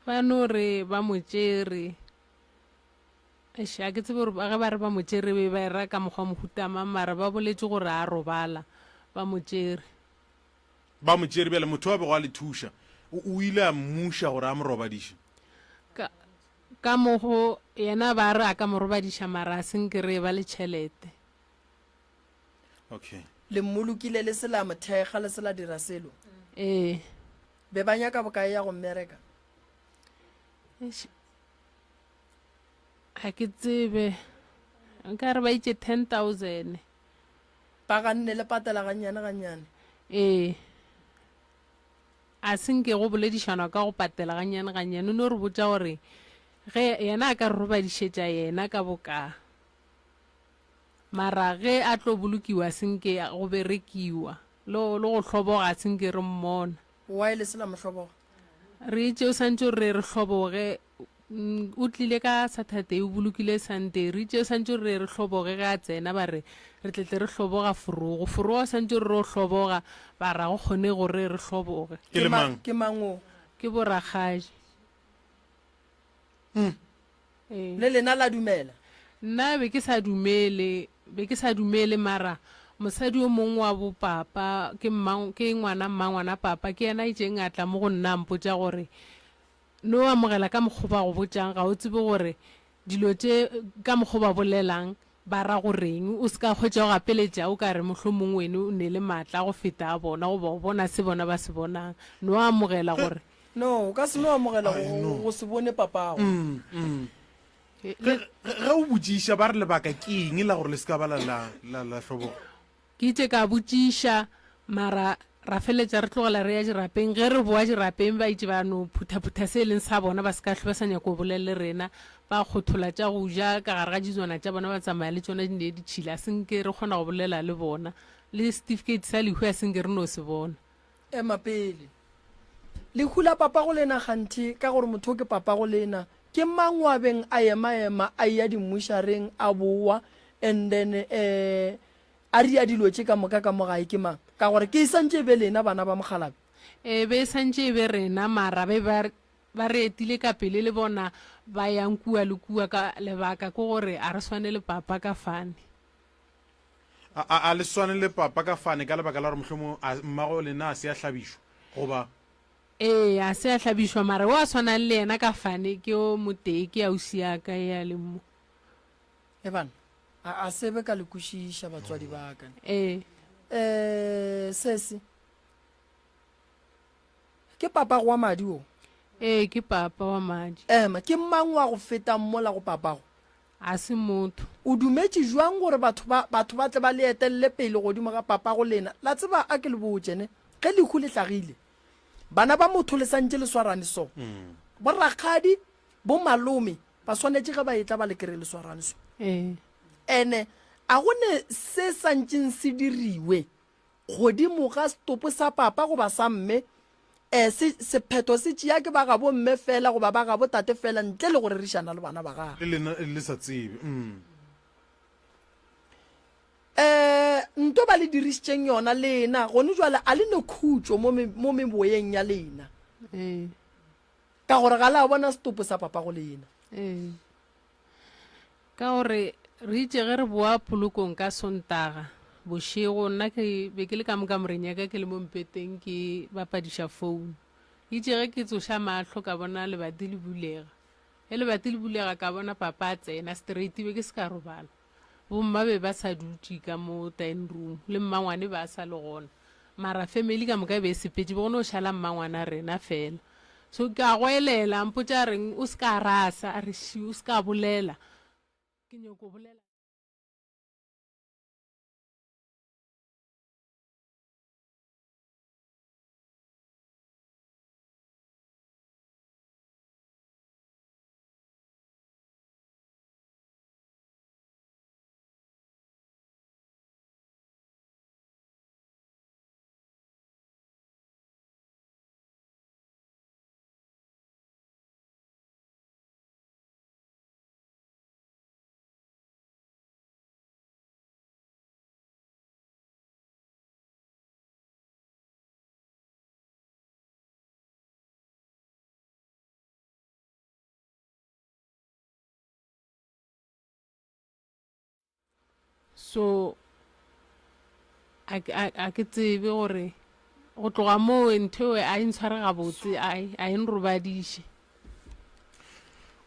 Ba no re ba mo tšere. Eish, ga ke tsebe gore ge ba re ba mo tšere be ba e ra ka mokgwa mohuta mang, mara ba boletše gore a robala ba mo tšere. Ba mo tšere bjale, motho a bego a le thuša o, o ile a mmuša gore a mo robadiše. Ka, ka mo go yena ba re a ka mo robadiša mara a se nke re eba le tšhelete. Okay. Le mmolokile le se la mo thekga, le se la dira selo. Ee. Be ba nyaka bokae ya go mmereka? Eish, ga ke tsebe, nka re ba itše 10,000. Ba ganne le patela gannyane gannyane. Ee. A se nke go boledišanwa ka go patela gannyane gannyane. O no re botša gore ge yena a ka re robadišetša yena ka bokaa. Mara ge a tlo bolokiwa se nke go berekiwa. Le, le go hloboga se nke re mmona. Why le se la mo hloboga? Re itše o santše o re re hloboge. O tlile ka Saturday, o bolokile Sunday. Re itše o santše o re re hloboge ge a tsena, ba re re tle tle re hloboga forogo. Forogo o santše o re re o hloboga, ba ra go kgone gore re hloboge. Ke le mang? Ke mang o? Ke bo rakgadi. Ee. Le lena la dumela? Nna be ke sa dumele, be ke sa dumele mara mosadi o mongwe wa bo papa, ke mma, ke ngwana mmangwana papa, ke yena a itšeng a tla mo go nna a mpotša gore No amogela ka mokgo ba go botšang, ga o tsebe gore dilo tše ka mokgo ba bolelang ba ra go reng. O se ka hwetša o gapeletša o ka re mohlomong wene o ne le maatla a go feta a bona goba o bona se bona ba se bonang. No amogela gore. No, o ka se no amogela go, go se bone papago. Ge, ge o botšiša ba re lebaka ke eng la gore le se ka ba la, la, la, la hloboga? Ke itše ka botšiša, mara. Ra feletša re tlogela re ya dirapeng. Ge re boa dirapeng ba itše ba no phuthaphutha se e leng sa bona, ba se ka hlwe ba sa nyaka go bolela le rena. Ba kgothola tša go ja ka gare ga dijwana tša bona ba tsamaya le tšona di ne ditšhila. A se nke re kgona go bolela le bona. Le setifikeiti sa lehu a se nke re no se bona. Ema pele. Lehu la papago lena kganthe, ka gore motho o ke papago lena, ke mang wa beng a ema-ema a eya dimmušareng a bowa and then eh a ria dilo tše ka moka ka mo gae ke mang? Ka gore ke e santše e be lena bana ba mokgalabje. E be e santše e be rena mara be ba ba re etile ka pele le bona ba yang kua le kua ka lebaka ke gore a re swane le papa ka fane. A, a, a le swane le papa ka fane ka lebaka la gore mohlomong a, mmago lena a se a hlabišwa goba? Ee, a se a hlabišwa mara o a swanang le yena ka fane ke o motee ke ausi ya ka e a leng mo. E bana, a, a se be ka le kwešiša batswadi ba ka. Ee. Eh, sesi, ke papago wa madi o? Ee, ke papa wa madi. Ema, ke mang wa go fetang mola go papago? A se motho. O dumetše jwang gore batho ba, batho ba tle ba le etelle pele godimo ga papago lena? La tseba, a ke le botše, ne, ge lehu le hlagile, bana ba motho le sa ntše le swarane so. Borakgadi, bomalome, ba swanetše ge ba etla ba le kry-e le swarane so. Ee. Ene a go ne se sa ntšeng se diriwe godimo ga setopo sa papa goba sa mme, e, se, sephetho se tšea ke ba gabo mme fela goba ba gabo tate fela ntle le go rerišana le bana ba gagwe. Le lena le sa tsebe. Mm. E, nto ba le dirišitšeng yona lena gone jwale a le ne khutšo mo, mo meboyeng ya lena. Ee. Ka gore ga la bona setopo sa papago lena. Ee. Ka gore re itše ge re boa polokong ka Sontaga bošego, nna ke be ke le ka mo kamoreng ya ka ke le mo mpeteng ke bapadiša founu. Itše ge ke tsoša mahlo ka bona lebati le bulega. Ge lebati le bulega ka bona papa a tsena straight, be ke se ka robala. Bomma be ba sa dutše ka mo dining room, le mmangwane ba sa le gona. Mara family ka moka e be e sepetše, be go no šala mmangwana rena fela. So ke a goelela, a mpotša a reng o se ka rasa, a re shi, o se ka bolela. Ke nyoko bolela. So a, a, a ke tsebe gore go tloga moo ntho eo a e ntshware gabotse, a a e nrobadiše.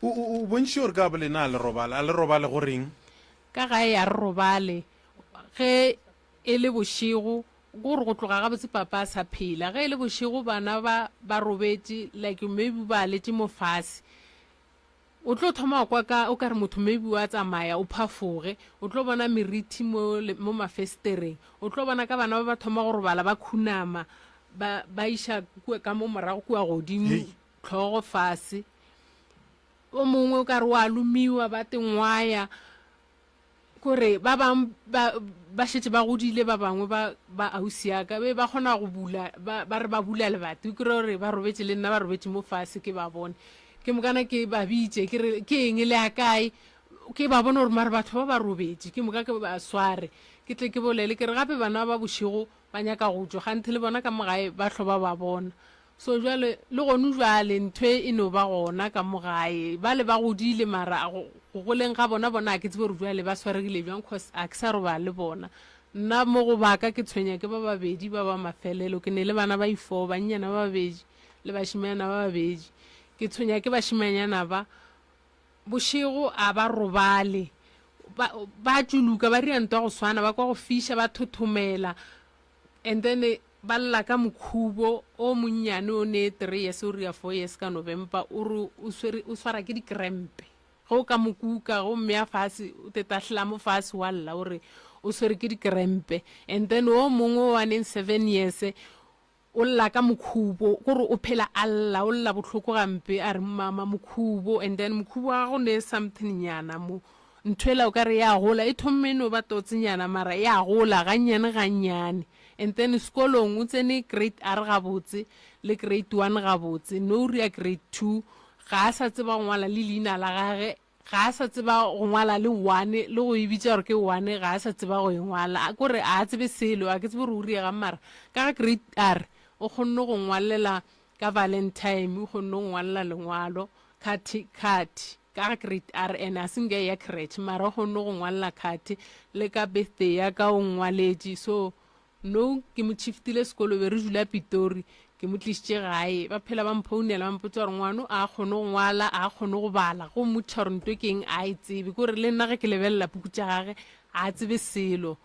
O, o, o bontšhitše gore ka bo lena a le robale. A le robale go reng? Ka gae a re robale. Ge e le bošego, ke gore go tloga gabotse papa a sa phela. Ge e le bošego bana ba ba robetše, like maybe ba letše mo fase. O tlo thoma go kwa ka o ka re motho maybe wa tsamaya, o phafoge. O tlo bona merithi mo, mo mafesetereng. O tlo bona ka bana ba ba thoma go robala ba khunama, ba, ba iša kua, ka mo morago kua godimo, hlogo fase. O mongwe o ka re wa lomiwa, ba tengwaya. Kore ba bang ba ba šetše ba godile, ba bangwe ba ba ausi ya ka be ba kgona go bula, ba ba re ba bula lebati, o kry-e gore ba robetše le nna, ba robetše mo fase ke ba bone. Ke mokana ke ba bitše ke re ke eng le ya kae, ke ba bone gore mare batho ba ba robetše, ke moka ke ba sware ke tle ke bolele ke re gape bana ba bošego ba nyaka go tšwa, kganthe le bona ka mo gae ba hlo ba ba bona. So jwale, le gonu jwale ntho e e no ba gona ka mo gae. Bale ba godile mara go, go goleng ga bona, bona a ke tsebe gore jwale ba swaregile bjang cause a ke sa robala le bona. Nna mo go ba ka ke tshwenya ke ba babedi ba ba mafelelo. Ke ne le bana ba i-four, bannyana ba babedi le bašemanyana ba babedi. Ke tshwenya ke bašemanyana ba. Bošego a ba robale. Ba, ba tšuluka, ba ria ntwa go swana, ba kwa go fiša, ba thothomela. And then ba lla ka mokhubo o monnyane o ne 3 years o ria 4 years ka November, o re o swere, o swara ke dikrempe. Ge o ka mo kuka go mmea fase, o te tahlela mo fase wa lla o re o swere ke dikrempe. And then o mongwe o wa neng 7 years. O lla ka mokhubo, kore o phela a lla, o lla bohloko gampe, a re mama mokhubo, and then mokhubo wa gago ne something nyana mo, nthwela o ka re ya gola, e thomme e no ba totse nyana mara ya gola gannyane gannyane, and then sekolong o tsene grade R gabotse le grade 1 gabotse, no ria grade 2 ga a sa tseba go ngwala le leina la gage, Ga a sa tseba go ngwala le one, le go e bitša gore ke one, ga a sa tseba go e ngwala. Ko re a tsebe selo, a ke tsebe gore o riegang mara ka ga grade R o kgonne go ngwalela ka Valentine, o kgonne go ngwalela lengwalo, khathi, khathi, ka ga grade R and a se nke a eya creche mara o kgonne go ngwalela khathi le ka birthday ya ka o nngwaletše. So No, ke mo shiftile sekolo, be re dula Pitori, ke mo tlišitše gae. Ba phela ba mphounela ba mpotša gore ngwano a kgone go ngwala, a kgone go bala, go mmotša gore nto ke eng a e tsebe. Ke gore le nna ge ke lebelela puku tša gage a tsebe selo.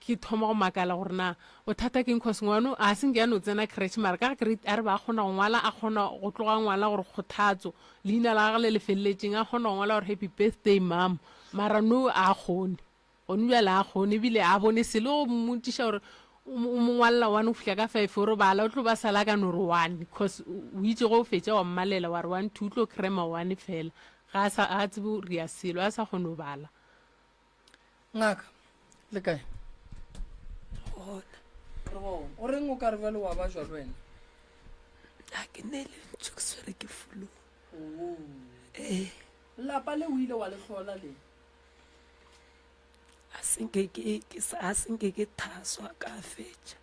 Ke thoma go makala gore na bothata ke eng cause ngwano a se nke a no tsena creche mara ka ga grade R ba kgona go ngwala, a kgona go tloga ngwala gore kgothatso, leina la gage le le feleletšeng, a kgona go ngwala gore happy birthday mom, mara no a kgone. Gone bjale a kgone ebile a bone selo go mmotšiša gore o mo ngwalela one go fihla ka five o re bala o tlo ba sala ka no re one cause o itse go fetša wa mmalela wa re one two o tlo crema one fela ga a sa a tsebe go ria selo a sa kgone go bala. Ngaka, le kae? Gona. Re gona. O reng o ka re bjale wa ba jwa le wena? A ke ne lentšu ke swere ke flu. Ee. Lapa le o ile wa le hlola le? A se nke ke, ke sa, a se nke ke thaswa ka fetša.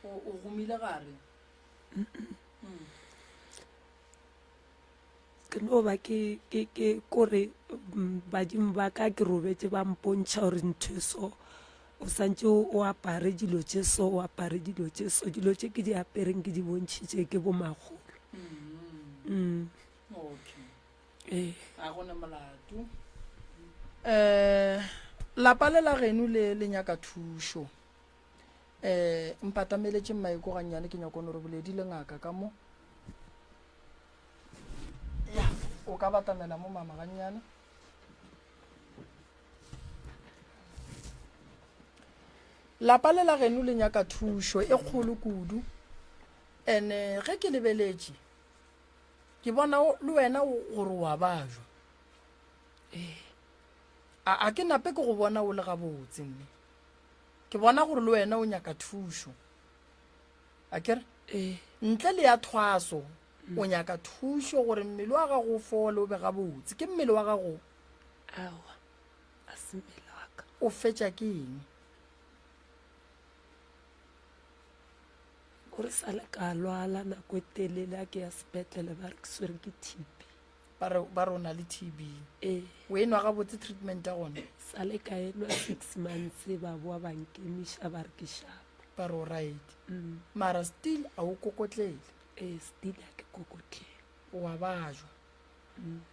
O, o gomile gare. Ke no ba ke, ke, ke, kore mm, badimo ba ka ke robetše ba mpontšha gore ntho e so, o santše o, o apare dilo tše so, o apare dilo tše so. Dilo tše ke di apereng ke di bontšhitše ke bomakgolo. Mm. Okay. Ee. A go ne molato. Um lapa le la geno le le nyaka thušo. Um mpatameletše mmaeko gannyane ke nyako no re boledi le ngaka ka mo. Ya, o ka batamela mo mama gannyane. Lapa le la geno le nyaka thušo e kgolo kudu. Ene ge ke lebeletše Ke bona le wena gore o a bajwa. Ee. A, a ke nape ke go bona o le gabotse, mme. Ke bona gore le wena o nyaka thušo. A ke re? Ee. Ntle le ya thwaso, o nyaka thušo gore mmele wa gago o fole o be gabotse. Ke mmele wa gago? Aowa, a se mmele wa ka. O fetša ke eng? O re sa le ka lwala nako e telele a ke ya sepetlele ba re ke swere ke TB. Ba re ba re o na le TB. Ee. O e nwa gabotse treatment ya gona? Sa le ka enwa 6 months ba boa ba nkemiša ba re ke sharp. Ba re o right. Mara still a o kokotlele? Ee, still a ke kokotlele. O a bajwa.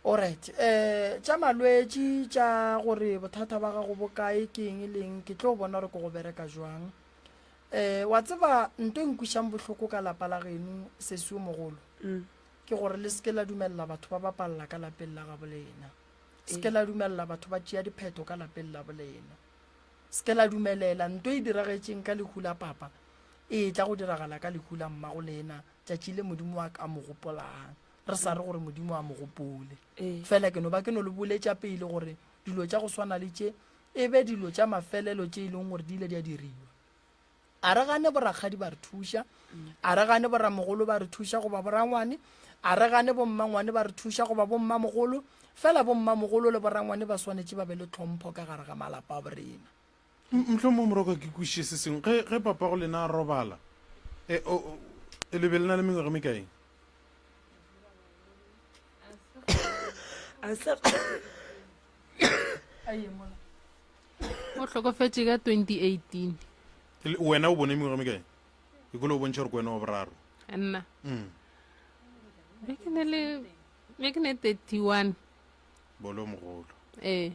Alright, eh tša malwetši tša gore bothata ba gago bo kae ke eng le eng ke tlo bona gore ke go bereka jwang. Eh wa tseba nto e nkwišang bohloko ka lapa la geno sesi o mogolo ke gore le seke la dumelela batho ba bapalla ka lapeng la gabo lena. Seke la dumelela batho ba tšea diphetho ka lapeng la bolena. Seke la dumelela nto e diragetšeng ka lehu la papa e tla go diragala ka lehu la mmago lena tšatši le Modimo wa ka mo gopolang. Re sa re gore Modimo a mo gopole. Fela ke no ba ke no le boletša pele gore dilo tša go swana le tše e be dilo tša mafelelo tše e leng gore di ile di a diriwa. A re gane borakgadi ba re thuša, a re gane boramogolo ba re thuša goba borangwane, a re gane bommangwane ba re thuša goba bommamogolo, fela bommamogolo le borangwane ba swanetše ba be le tlhompho ka gare ga malapa a borena. Mohlomongwe moroka ke kwešiše se sengwe. Ge, ge papago lena a robala, e, o, o, le be le na le mengwaga e mekae? A se O hlokofetše ka 2018. Le- Wena o bone mengwaga e mekae? Ke kole o bontšha gore ke wena wa boraro. Nna. Mm. Be ke ne le be ke ne 31. Bolo mogolo. Ee.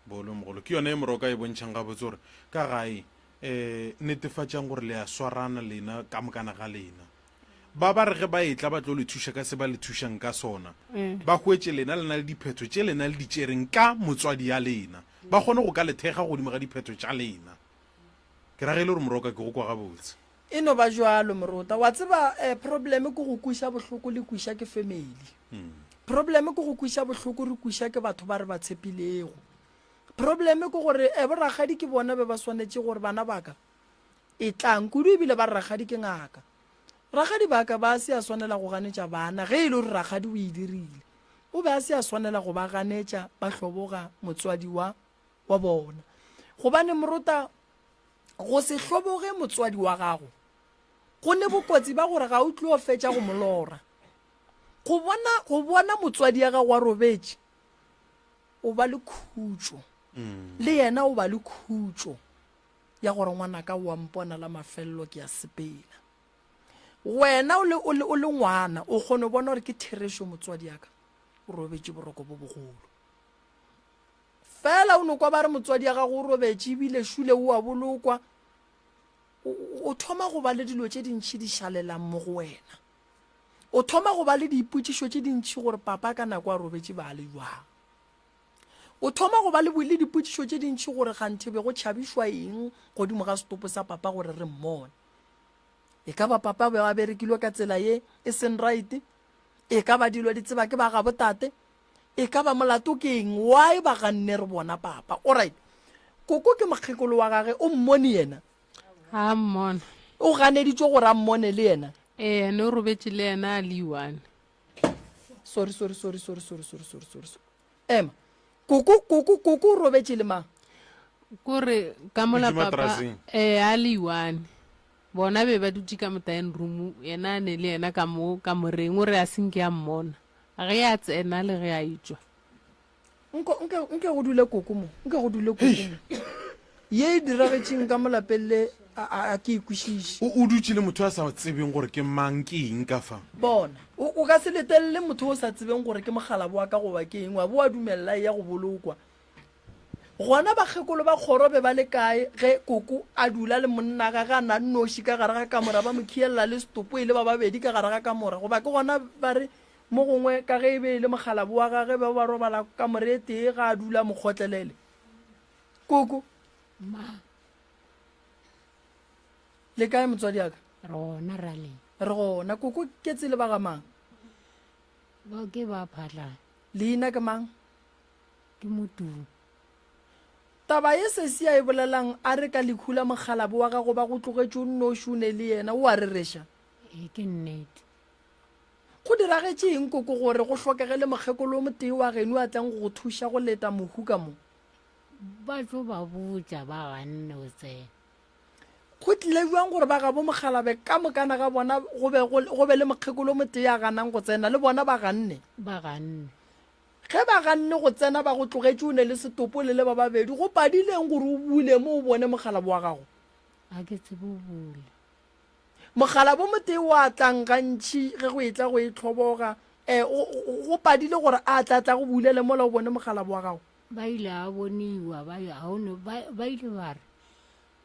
Bolo mogolo. Ke yone e moroka e bontšhang gabotse gore ka gae eh netefatšang gore le a swarana lena ka mokana ga lena. Ba ba re ge ba etla ba tlo le thuša ka se ba le thušang ka sona, ba hwetše lena le na le diphetho tše lena le di tšereng ka motswadi ya lena, ba kgone go ka le thekga godimo ga diphetho tša lena. Ke ra ge e le gore Moroka ke go kwa gabotse. E no ba jwalo morota. Wa tseba eh, problem ke go kwiša bohloko le kwiša ke family. Problem ke go kwiša bohloko re kwiša ke batho ba re ba tshepilego. Problem ke gore eh, borakgadi ke bona be ba swanetše gore bana baka e tlang kudu ebile ba re rakgadi ke ngaka. Rakgadi ba ka ba se a swanela go ganetša bana ge e le gore rakgadi o e dirile. O be a se a swanela go ba ganetša ba hloboga motswadi wa wa bona. Gobane morota go se hloboge motswadi wa gago go ne bokotsi ba gore ga o tlo fetša go mo lora. Go bona go bona motswadi ya gago a robetše o ba le khutšo. Le yena o ba le khutšo ya gore ngwanaka o a mpona la mafelelo ke a sepela. Wena o le, o le, o le ngwana o kgone go bona gore ke therešo motswadi ya ka o robetše boroko bo bogolo. Fela o no kwa ba re motswadi ya gago o robetše ebile šule o a bolokwa, o, o thoma go ba le dilo tše dintši di šalelang mo go wena. O thoma go ba le diipotšišo tše dintši gore papa ka nako a robetše ba le jwang. O thoma go ba le, le dipotšišo tše dintši gore kganthe be go tšhabišwa eng godimo ga setopo sa papa gore re mmone. E ka ba papa be a berekilwe ka tsela ye e seng right? E ka ba dilo di tseba ke ba gabo tate? E ka ba molato ke eng? Why ba ganne re bona papa? Alright. Koko ke mokgekolo wa gage, o mmone yena? A mmona. O ganeditšwe gore a mmone le yena? Ee, ne o robetše le yena a le one. Sorry, sorry, sorry, sorry, sorry, sorry, sorry, sorry. Ema. Koko, koko, koko o robetše le mang? Kore ka mola papa ee a le one. Bona be ba dutše ka mo dining room, yena a ne le yena ka mo kamoreng, o re a se nke a mmona ge a tsena le ge a etšwa. Nko, nke, nke go dule koko mo, nke go dule koko mo. Ye e diragetšeng ka mo lapeng le, a, a, a ke e kwešiše. O, o dutše le motho a sa tsebeng gore ke mang, ke eng ka fa. Bona, o, o ka se letelele motho o sa tsebeng gore ke mokgalabo wa ka goba ke eng, wa bo wa dumelela e ya go bolokwa. Gona bakgekolo ba kgoro be ba le kae ge koko a dula le monna gage a na nnoši ka gare ga kamora, ba mo khielela le setopo e le ba babedi ka gare ga kamora? Goba ke gona ba re mo gongwe ka ge e be e le mokgalabo wa gage ba ba robala kamore e tee ga a dula mo kgotlelele? Koko. Ma. Le kae motswadi wa ka? Re gona raleng. Re gona. Koko ke tsele ba ga mang? Ba ke ba Phatlane. Leina ke mang? Ke Motumo. Taba ye sesi a e bolelang a re ka lehu la mokgalabo wa gago ba go tlogetše o nnoši o ne le yena, o a rereša? Ee, ke nnete. Go diragetše eng koko gore go hlokege le mokgekolo o motee wa geno a tlang go go thuša go leta mohu ka mo? Ba tlo ba botša ba ganne go tsena. Go tlile bjang gore ba gabo mokgalabe ka mokana ga bona go be go be le mokgekolo o motee a ganang go tsena? Le bona ba ganne? Ba ganne. Ge ba ganne go tsena ba go tlogetše o ne le setopo le le ba babedi, go padileng gore o bule mo o bone mokgalabo wa gago? Ga ke tsebe go bula. Mokgalabo motee o a tlang gantši ge go etla go e hloboga, e, go, go padile gore a tla tla go bulele mola o bone mokgalabo wa gago? Ba ile a boniwa, ba, ga o ne, ba, ba ile ba re,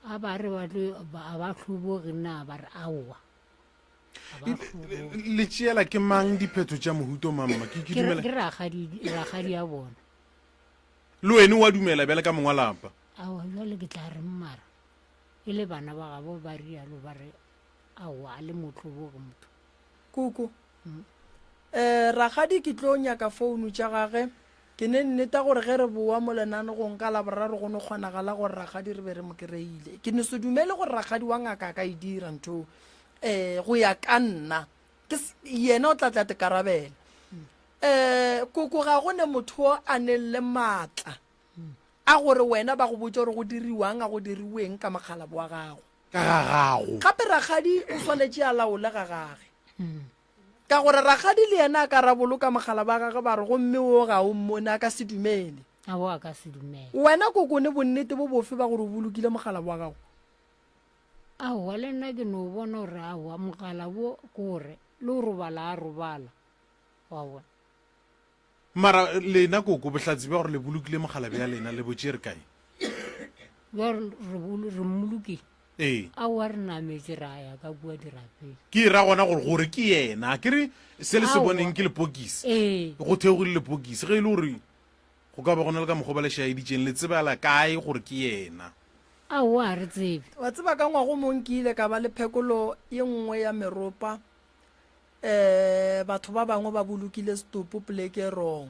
a ba re ba tlo, ba, a ba hloboge na, ba re aowa. Le tšeela ke mang diphetho tša mohuto mamma? Ke ke dumela. Ke rakgadi, rakgadi ya bona. Le wene wa dumela bjale ka mongwa lapa? Aowa, jwale ke tla reng mara? E le bana ba gabo ba rialo ba re aowa a le motloboge motho. Koko. Eh, rakgadi ke tlo nyaka founu tša gage. Ke ne nneta gore ge re bowa mo lenanegong ka Laboraro go no kgonagala gore rakgadi re be re mo kereile. Ke no se dumele gore rakgadi wa ngaka a ka e dira ntho um go ya ka nna. Ke yena o tla tla tekarabela. Um koko ga go ne motho o a neng le maatla a gore wena ba go botse gore go diriwang a go diriweng ka mokgalabo wa gago. Ka ga gago. Gape rakgadi o swanetše a laole ga gage. Ka gore rakgadi le yena a ka raboloka mogala ba gagwe ba re gomme wo ga o mmone a ka se dumele. Aowa a ka se dumele. Wena kokone bonnete bo bofe ba gore o bolokile mogala wa gago? Aowa le nna ke no bona gore aowa mogala wo ke gore le o robala a robala wa bona. Mara lena koko bohlatse bja gore le bolokile mogala bja lena le bo tšere kae? Bja re mmolokile. Ee. Aowa re nametše ra ya ka kua dirapeng. Ke e ra gona gore gore ke yena. Ke re se le se boneng ke lepokisi. Ee. Go theogile lepokisi. Ge e le gore go ka ba go na le ka mokgwa ba le šaeditšeng, le tsebela kae gore ke yena? Aowa, ga re tsebe. Wa tseba ka ngwago mong ke ile ka ba le phekolo ye nngwe ya meropa. Um batho ba bangwe ba bolokile setopo poleke e wrong.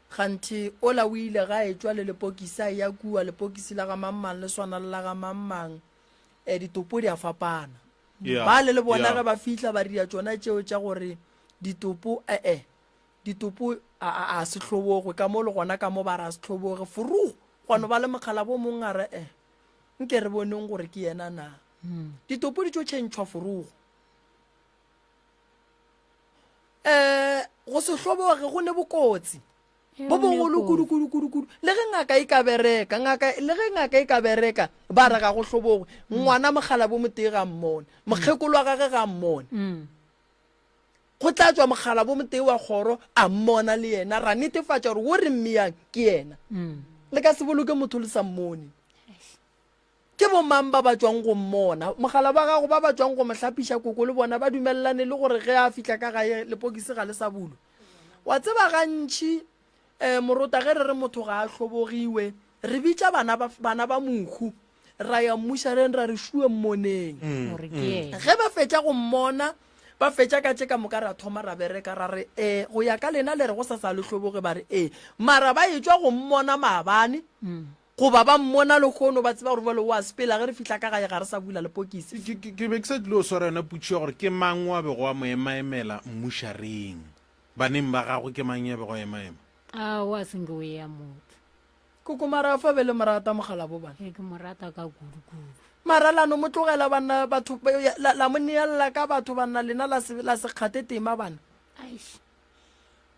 Kganthe ola o ile ga etšwa le lepokisi a eya kua, lepokisi la ga mang mang le swana le la ga mang mang. Um ditopo di a fapana. Yeah, Bale le bona yeah. ge ba fihla ba ria tšona tšeo tša gore ditopo ee ditopo a a a se hlobogwe ka mo le gona ka mo ba re a se hloboge furugo gwa no ba le mokgalabo o mongwe a re e nke re boneng gore ke yena na ditopo di tšo tšhentšhwa furugo um go se hloboge go ne bokotsi bo bogolo kudu kudu kudu kudu le ge ngaka e ka bereka ngaka le ge ngaka e ka bereka ba re ga go hlobogwe ngwana mokgalabo motee ga mmone mokgekolo wa gage ga mmone Go tla tšwa mogala bo motee wa kgoro a mmona le yena, ra netefatša gore wo re mmeyang ke yena. Le ka se boloke motho le sa mmone. Ke bomang ba ba tšwang go mmona? Mogala ba gago ba ba tšwang go mo hlapiša koko le bona ba dumelelane le gore ge a fihla ka gae lepokisi ga le sa bulwa. Wa tseba gantši um morota ge re re motho ga a hlobogiwe, re bitša bana ba, bana ba mohu ra ya mmušareng ra re šue mmoneng. Gore ke yena. Ge ba fetša go mmona, ba fetša ka tše ka moka ra thoma ra bereka ra re ee go ya ka lena le re go sa sa le hloboge ba re ee mara ba etšwa go mmona maabane goba ba mmona lehono ba tseba gore bjale o a sepela ge re fihla ka gae ga re sa bula lepokisi. Ke, ke, ke be ke sa tlilo swara yona potšišo ya gore ke mang wa bego a mo emaemela mmušareng. Baneng ba gagwe ke mang ya bego a emaema? Aowa se nke o ea motho. Koko mara fa be le mo rata mogalabo bana. Ee ke mo rata ka kudu kudu. Mara la no mo tlogela banna batho la, la mo neella ka batho banna lena la se la se kgate tema bana. Aish.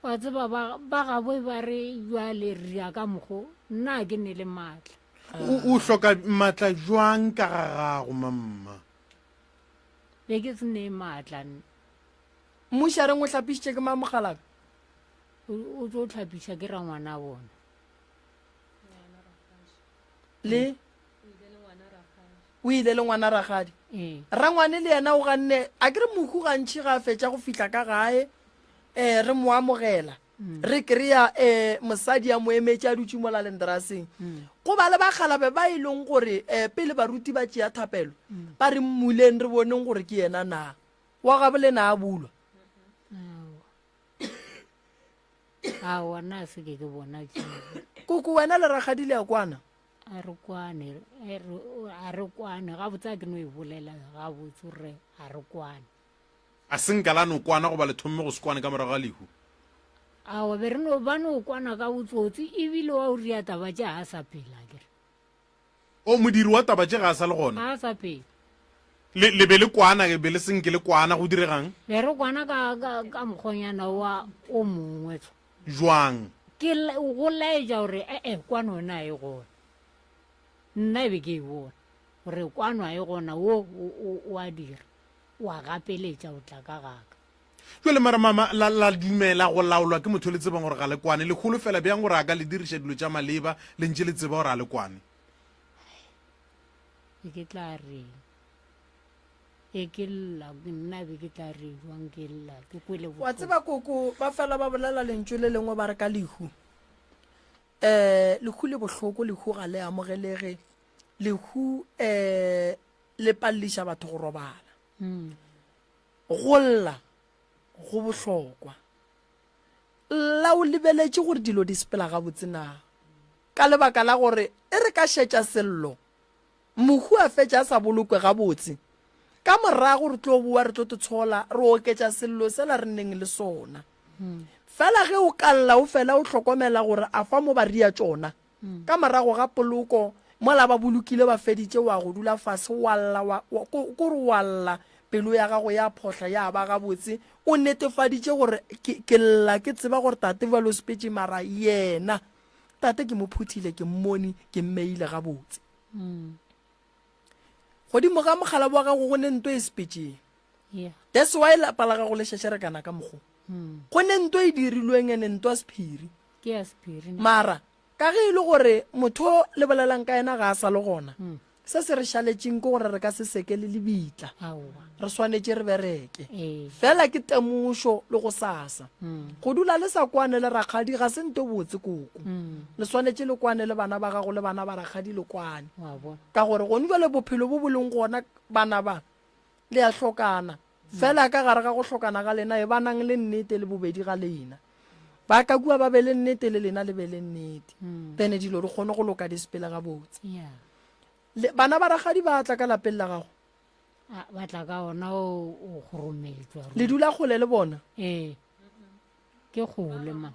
Wa tseba ba ba gabo ba re jwale re ya ka mokgo nna ke ne le matla. O, o hloka matla jwang ka ga gago mamma? Be ke se ne matla nna. Mmušareng o hlapišitše ke mang mokgalabje? O, o tlo hlapiša ke rangwana bona. Le o ile le ngwana ragadi. Ee. Rangwane le yena o ganne a ke re mohu gantši ga a fetša go fihla ka gae um re mo amogela re kry-a um mosadi a mo emetše a dutše mola lendraseng go ba le bakgalabe ba e leng gore um pele baruti ba tšea thapelo ba re mmuleng re boneng gore ke yena na wa gabo le na a bulwa. Aowa. Aowa nna a se ke ke bona tšeo. Koko wena le rakgadi le a kwana? A re kwane, a re kwane gabotse a ke no e bolela gabotse gore a re kwane. A se nka la no kwana goba le thomme go se kwane ka morago ga lehu? Aowa be re no ba no kwana ka botsotsi ebile wa o ria taba tše ga a sa phela akere. O, modiri wa taba tše ga a sa le gona. Ga a sa phela. Le, le be le kwana, be le se nke le kwana, go diregang? Be re kwana ka, ka, ka mokgonyana wa o mongwe tho. Jwang? Ke go laetša gore e-e, kwano yona ga e gona. Nna e be ke e bona, gore kwano ga e gona, wo o, o, o a dira, o a gapeletša go tla ka gaka. Jwale mara mama, la, la dumela go laolwa ke motho le tsebang gore ga le kwane. Le holofela bjang gore a ka le diriša dilo tša maleba le ntše le tseba gore a le kwane? Be ke tla reng? E ke lla, nna be ke tla re jwang ke lla, ke kwele Wa bohloko. tseba koko, ba fela ba bolela lentšu le lengwe ba re ka lehu. Um lehu le bohloko, lehu ga le amogelege, lehu um le palliša batho go robala. Go lla go bohlokwa. Lla o lebeletše gore dilo di sepela gabotse na. Ka lebaka la gore e re ka šetša sello, mohu a fetša a sa bolokwe gabotse. Ka morago re tlo boa re tlo te tshola re oketša sello sela re neng le sona. Fela ge o ka lla o fela o hlokomela gore a fa mo ba ria tšona, Ka morago ga poloko, mola ba bolokile ba feditše, wa go dula fase wa lla, wa, wa, ko, ko re wa lla, pelo ya gago ya phohla ya ba gabotse, o netefaditše gore ke, ke lla ke tseba gore tate bjale o sepetše, mara yena tate ke mo phuthile, ke mmone, ke mmeile gabotse. Godimo ga mogala wa gago go ne nto e sepetšeng. Yeah. That's why lapa la gago le šešerekana ka mokgo. Go ne nto e dirilweng ene nto ya sephiri. Ke ya sephiri. Mara ka ge e le gore motho o le bolelang ka yena ga a sa le gona, mm. Se se re šaletšeng ke gore re ka se seke le lebitla. Re swanetše re bereke. Fela ke temošo le go sasa. Go dula le sa kwane le rakgadi ga se nto botse koko. Le swanetše le kwane le bana ba gago le bana ba rakgadi le kwane. Ka gore gone jwale bophelo bo bo leng gona bana ba le a hlokana. Fela ka gare ga go hlokana ga lena e banang le nnete le bobedi ga lena. Ba ka kua ba be le nnete le lena le be le nnete. Then dilo di kgone go loka di sepele gabotse. Le, bana ba rakgadi ba tla ka lapeng la gago? A, ba tla ka ona o, o kgorometšwa. Le dula kgole le bona? Ee. Ke kgole ma.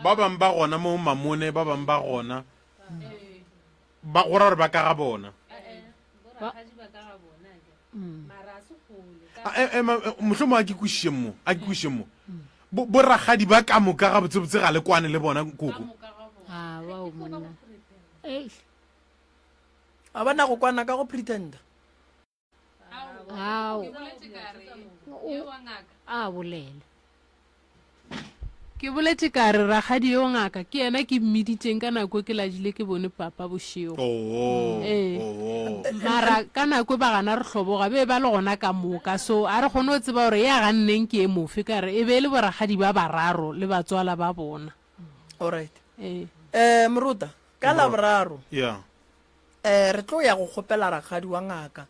Ba bang ba gona mo Mamone, ba bang ba gona. Ba go ra gore ba ka ga bona. Mohlomong a ke kwešiše mo, a ke kwešiše mo. Borakgadi ba ka moka gabotsebotse ga le kwane le bona koko. A bao monna. Eish. A ba na go kwana ka go pretenda. Ao. A bolela. Ke boletše ka re rakgadi yo ngaka ke yena ke mmiditšeng ka nako ke lajile ke bone papa bošego. Oo, Ee. oo. Mara ka nako ba gana re hloboga be ba le gona ka moka so a re kgone go tseba gore ya ganneng ke e mofe ka re e be e le borakgadi ba bararo le batswala ba bona. Alright. Ee. Eh Moruta, ka Laboraro. Yeah. Eh re tlo ya go kgopela rakgadi wa ngaka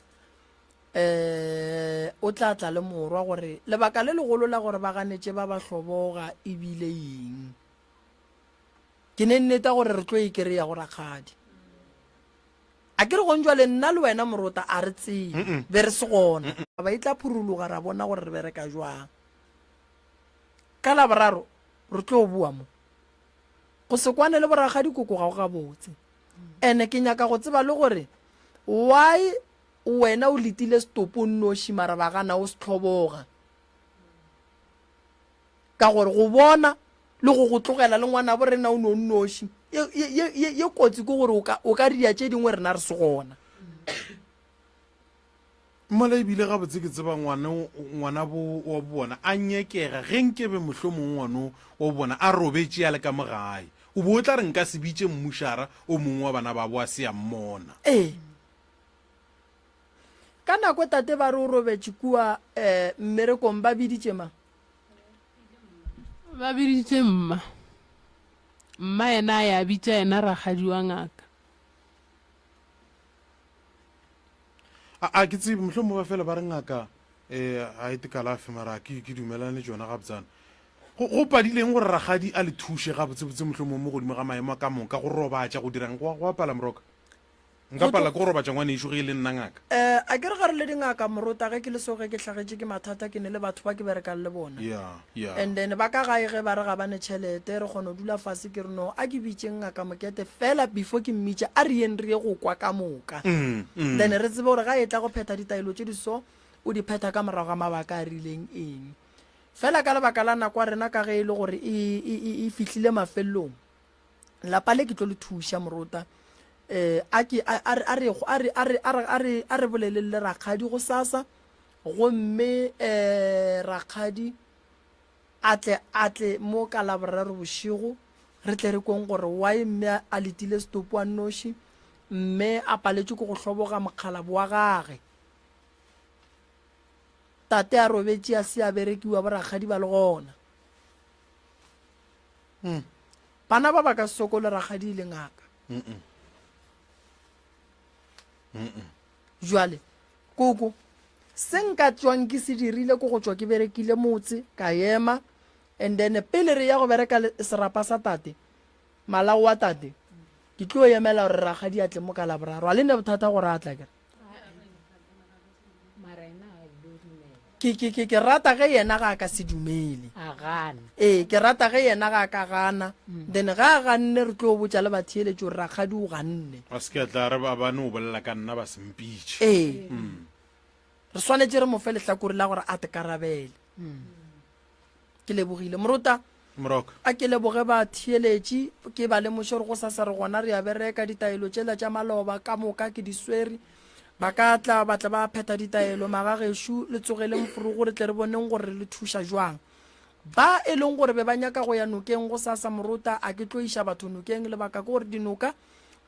um o tla tla le morwa gore lebaka le legolo la gore ba ganetše ba ba hloboga e bile eng. Ke ne nneta gore re tlo e kereya go rakgadi. A ke re gong jwale nna le wena morota a re tsebe, be re se gona. Ba e tla phuruluga ra bona gore re bereka jwang. Ka Laboraro re tlo boa mo. Go se kwane le borakgadi koko ga go gabotse. Ene ke nyaka go tseba le gore why Wena o letile setopo o nnoši mara ba gana o se hloboga. Ka gore go bona le go go tlogela le ngwanabo rena o no nnoši ye, ye, ye, ye kotsi ke gore o ka, o ka ria tše dingwe rena re se gona. Mola ebile gabotse ke tseba ngwana ngwanabo wa bona a nyekega ge nkebe mohlomong ngwano wa bona a robetše a le ka mo gae o be o tla re nka se bitše mmušara o mongwe wa bana babo a se a mmona. Ee. Ka nako tate ba re o robetše kua eh, mmerekong ba biditše mang? Ba biditše mma. Mma yena a ya bitša yena rakgadi wa ngaka. A, a ke tsebe mohlomongwe ba fela ba re ngaka eh a ete kalafi mara ke ke dumelane le tšona gabotsana. Go, go padileng gore rakgadi a le thuše gabotsebotse mohlomongwe mo godimo ga maemo a ka moka go robatša go dirang go go apala moroka. Nka palela ke go robatša ngwanešo ge e le nna ngaka. Eh, a ke re ga re le dingaka morota ge ke le so ge ke hlagetše ke mathata ke ne le batho ba ke berekang le bona. Yeah, yeah. And then ba ka gae ge ba re ga ba ne tšhelete re kgona go dula fase ke re no a ke bitšeng ngaka Mokete fela before ke mmitša a re yeng re ye go kwa ka moka. Then re tsebe gore ga e tla go phetha ditaelo tše di so o di phetha ka morago ga mabaka a rileng eng. Fela ka lebaka la nako ya rena ka ge e le gore e, e, e, e fihlile mafelelong. Lapa le ke tlo le thuša morota. Eh, a ke a a a re a re a re a re a re a re boleleng le rakgadi go sasa gomme eh rakgadi a tle a tle mo ka laboraro bošego re tle re kweng gore why mme a letile setopo a nnoši mme a paletšwe ke go hloboga mokgalabo wa gage tate a robetše a se a berekiwa borakgadi ba le gona Mm. Bana ba ba ka sokole rakgadi e le ngaka. Mm -mm. Mm -mm. Jwale koko se nka tswang ke se dirile ko go tswa ke berekile motse ka ema and then pele re ya go bereka serapa sa tate malao wa tate ke tlo emela gore rakgadi a tle mo ka laboraro a le ne bothata gore a tla kere Ke, ke, ke, ke rata ge yena ga a ka se dumele. A gana. Ee, ke rata ge yena ga a ka gana. Then ga a ganne re tlo botša le batheeletši gore rakgadi o ganne. A se ke a tla re ba ba no bolela ka nna ba se mpitše. Ee. Re swanetše re mo fe lehlakore la gore a tekarabele. Ke lebogile. Morota. Moroka. A ke leboge batheeletši, ke ba lemoše gore gosasa re gona re a bereka, ditaelo tšela tša maloba ka moka ke di swere. Ba ka tla ba tla ba phetha ditaelo, magagešo le tsogeleng forogo re tle re boneng gore re le thuša jwang. Ba e leng gore be ba nyaka go ya nokeng gosasa morota, a ke tlo iša batho nokeng, lebaka ke gore dinoka,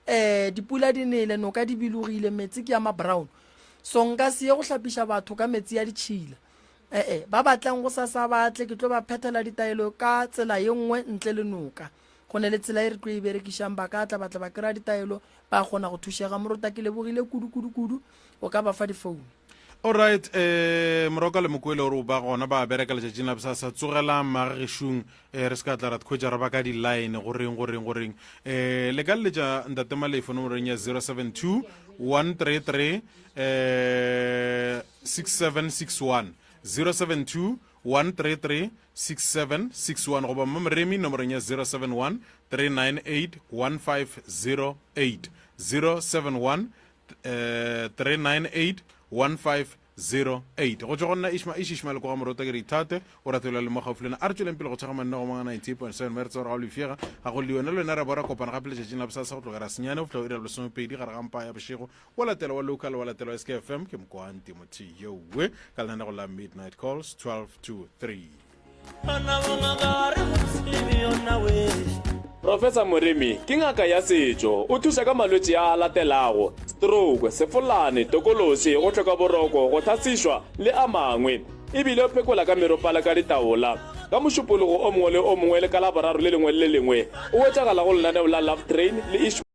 um dipula di nele, noka di bilogile, meetse ke a ma-brown. So nka se ye go hlapiša batho ka meetse ya ditšhila. E-e, ba batlang gosasa ba tle, ke tlo ba phethela ditaelo ka tsela ye nngwe ntle le noka. Go ne le tsela e re tlo e berekišang, ba ka tla ba tla ba kry-a ditaelo, ba kgona go thušega. Morota, ke lebogile kudu, kudu, kudu. O ka ba fa difounu. Alright, eh, Moroka le Mokwele gore o ba gona ba bereka letšatšing la bosasa tsogelang magagešung eh, re se ka tla ra khwetša re ba ka di-line goreng goreng goreng eh, le ka leletša ntate Malefo nomorong ya 072 133 eh, 6761 072 133 6761 goba Mmamoremi nomorong ya 071 398 1508 071 eh, 398 1508 go tšwa go nna ishma ish ishmael kwa ga morota ke re ithate o ratelwa le mo gaufi le na a re tšweleng pele go tshega manne go manga 98.7 mme re tseba gore ga o lefiega ga go le yone le wena re bo ra kopana gape letšatšing la bosasa go tlogera senyane go fihla o ira lesomepedi gare ga mpa ya bošego wa latela wa local wa latela wa skfm ke mokwanti motho yowe ka lenanego la midnight calls 12 to 3 Professor Moremi ke ngaka ya setšo. O thuša ka malwetši a a latelago, stroke, sefolane, tokološi, go hloka boroko, go hlasišwa le a mangwe. E bile o phekola ka meropa le ka ditaola. Ka Mošupologo o mongwe le o mongwe le ka Laboraro le lengwe le le lengwe o hwetšagala go lenaneo la Love Train le Ishmael.